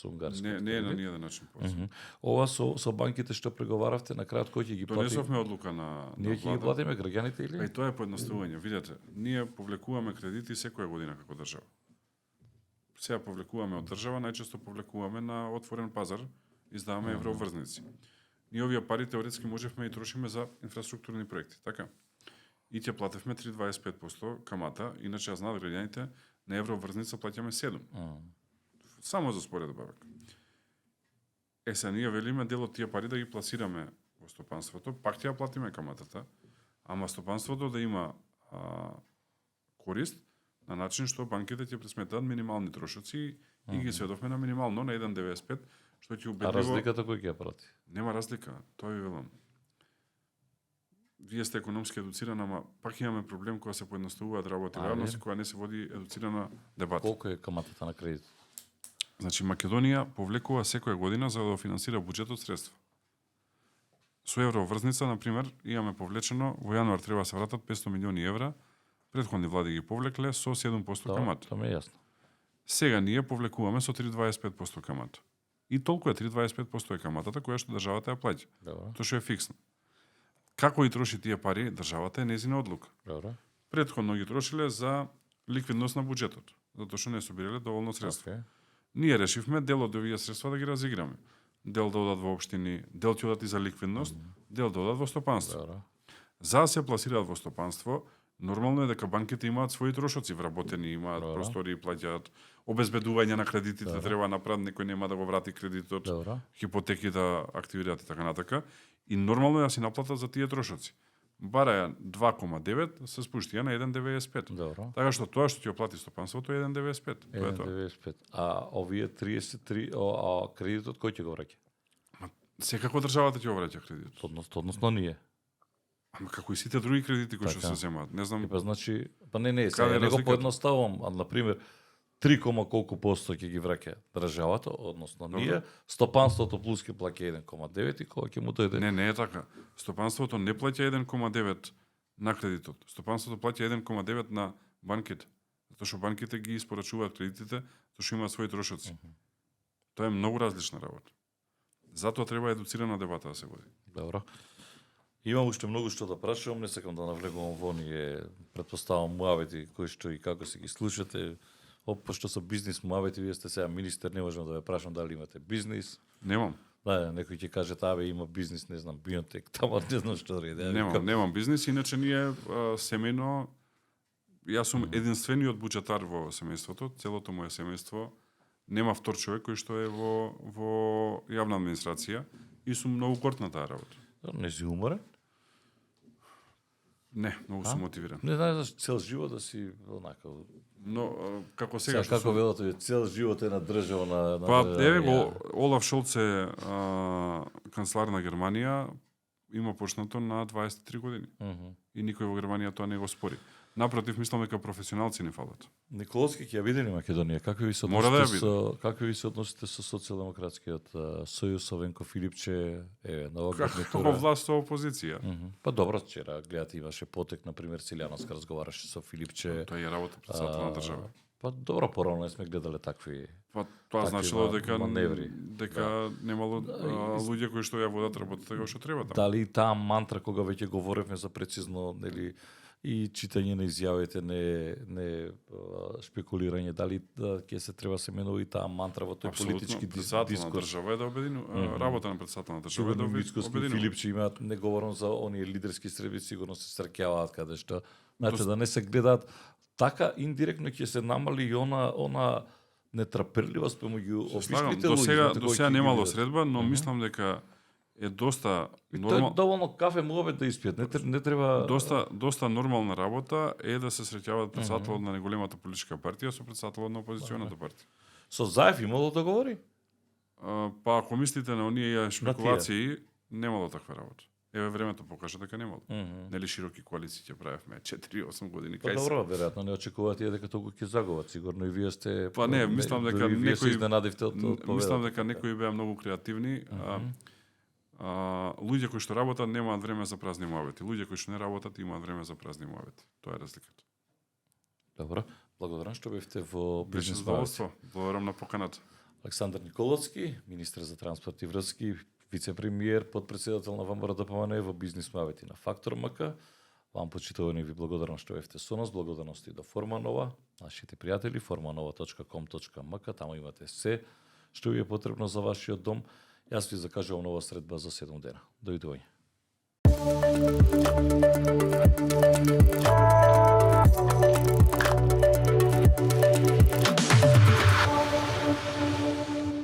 унгарското. Не е на ниједен начин поврзано. Ова со банките што преговаравте, на крајот кој ќе ги плати? Донесовме одлука на Ние ќе ги влада. платиме граѓаните или? Па и тоа е поедноставување. Видете, ние повлекуваме кредити секоја година како држава. Сега повлекуваме од држава, најчесто повлекуваме на отворен пазар, издаваме евроврзници. Ние овие пари теоретски можевме и трошиме за инфраструктурни проекти, така? И ќе платевме 3,25% камата, иначе ја знаат граѓаните, на евроврзница плаќаме 7. Само за споредба. Се ние велиме дел од тие пари да ги пласираме во стопанството, пак ќе ја платиме каматата, ама стопанството да има корист на начин што банките ќе пресметаат минимални трошоци и ги сведовме на минимално на 1,95, што ќе А убедливо... разликата кој ќе ја плати? Нема разлика, тоа ви велам. Вие сте економски едуцирани, ама пак имаме проблем кога се поедноставуваат работи во јавност и кога не се води едуцирана дебата. Колку е каматата на кредит? Значи, Македонија повлекува секоја година за да финансира буџетот средства. Со евроврзница, например, имаме повлечено, во јануар треба да се вратат 500 милиони евра Претходни влади ги повлекле со 7% камата. Тоа ми е јасно. Сега ние повлекуваме со 3,25% камата. И толку е 3,25% е каматата која што државата ја плаќа. Добро. Тоа што е фиксно. Како и троши тие пари, државата е незина одлука. Добро. Претходно ги трошиле за ликвидност на буџетот, затоа што не собирале доволно средства. Океј. Ние решивме дел од овие средства да ги разиграме. Дел да одат во општини, дел ќе одат и за ликвидност, дел да одат во стопанство. Добро. За да се пласираат во стопанство, нормално е дека банките имаат своји трошоци вработени, имаат Добро. простори, плаќаат обезбедување на кредитите, треба направат, некој нема да го врати кредитот, Добро. хипотеки да активираат и така натака. И нормално е да си наплатат за тие трошоци. Бараја 2,9, се спуштија на 1,95. Добро. Така што тоа што ќе плати стопанството е 1,95. Тоа е тоа. 1,95. А овие 33, а кредитот кој ќе го враќа? Секако државата ќе го враќа кредитот. Односно ние. Ама како и сите други кредити кои што Така. се земаат. Не знам, Па значи, па не, Каде сега е не го разликата? поедноставувам, а на пример 3, колку посто ќе ги враќа државата, односно ние, стопанството плюс ќе плаќа 1,9 и кога ќе му дојде. не е така. Стопанството не плаќа 1,9 на кредитот. Стопанството плаќа 1,9 на банките. Затоа што банките ги испорачуваат кредитите, затоа што имаат своји трошоци. Тоа е многу различна работа. Затоа треба едуцирана дебата да се води. Добро. Имам уште многу што да прашувам, не сакам да навлегувам во оние, претпоставам муавети кои што и како се ги слушате. Пошто со бизнис муавети, вие сте сега министер, не можам да ве прашам дали имате бизнис. Немам. Да, некој ќе каже абе има бизнис, не знам, биотек, таму не знам што реди. Немам бизнис, иначе ние семејно, јас сум единствениот буџетар во семејството, целото моје семејство нема втор човек кој што е во јавна администрација и сум многу горд на таа работа. Не си уморен? Не, многу сум мотивиран. Не знаеш цел живот да си онака. Но како Сега сега што како велате, цел живот е надржал на Па, еве ја. го Олаф Шолц е канцелар на Германија, има почнато на 23 години. И никој во Германија тоа не го спори. Напротив, мислам дека професионалци не фалат. Николовски ќе ја биде ли Македонија? Какви ви се Мора да ја односите со какви ви се односите со социјалдемократскиот сојуз со Венко Филипче, нова Како гарнитура? власт со опозиција. Па добро, вчера гледате имаше потек, на пример Силјановска разговараше со Филипче. Тоа е работа председател на држава. Па добро, порано не сме гледале такви. Па тоа такви значило дека маневри. немало луѓе кои што ја водат работата како што треба таму. Дали таа мантра кога веќе говоревме за прецизно, нели, и читање на изјавите, не шпекулирање, дали ќе се треба се менува и таа мантра во тој политички председател на дискурс. држава е да обединува работа на председател на држава е да Сигурно Мицкоски и обединува. Филипче имаат, не говорам за оние лидерски среби, сигурно се срќаваат каде што. Значи да не се гледаат така индиректно ќе се намали и она нетрпеливост помеѓу обичните луѓе. До сега немало средба, но мислам дека е доста Тоа е доволно кафе муабет да испијат, не треба доста нормална работа е да се среќаваат председателот на неголемата политичка партија со председателот на опозиционата партија. со Заев имало договори? Па ако мислите на оние шпекулации, немало таква работа. Еве времето покажа дека немало. Нели широки коалиции ќе правевме 4-8 години Па кај се. добро, веројатно не очекуваат и дека толку ќе загубат, сигурно и вие сте. Па не, мислам дека дури вие се некои изненадивте од победата. мислам дека некои беа многу креативни. Луѓе кои што работат немаат време за празни муавети. Луѓе кои што не работат имаат време за празни муавети. Тоа е разликата. Добро, благодарам што бевте во Беше бизнес задоволство. Благодарам на поканата. Александар Николовски, министер за транспорт и врски, вице-премиер, подпредседател на ВМРО ДПМН во бизнес муавети на Фактор МК. Вам почитувани ви благодарам што бевте со нас, благодарности до Форманова, нашите пријатели, formanova.com.mk, таму имате се што ви е потребно за вашиот дом. Јас ви закажувам нова средба за 7 дена. Довидување.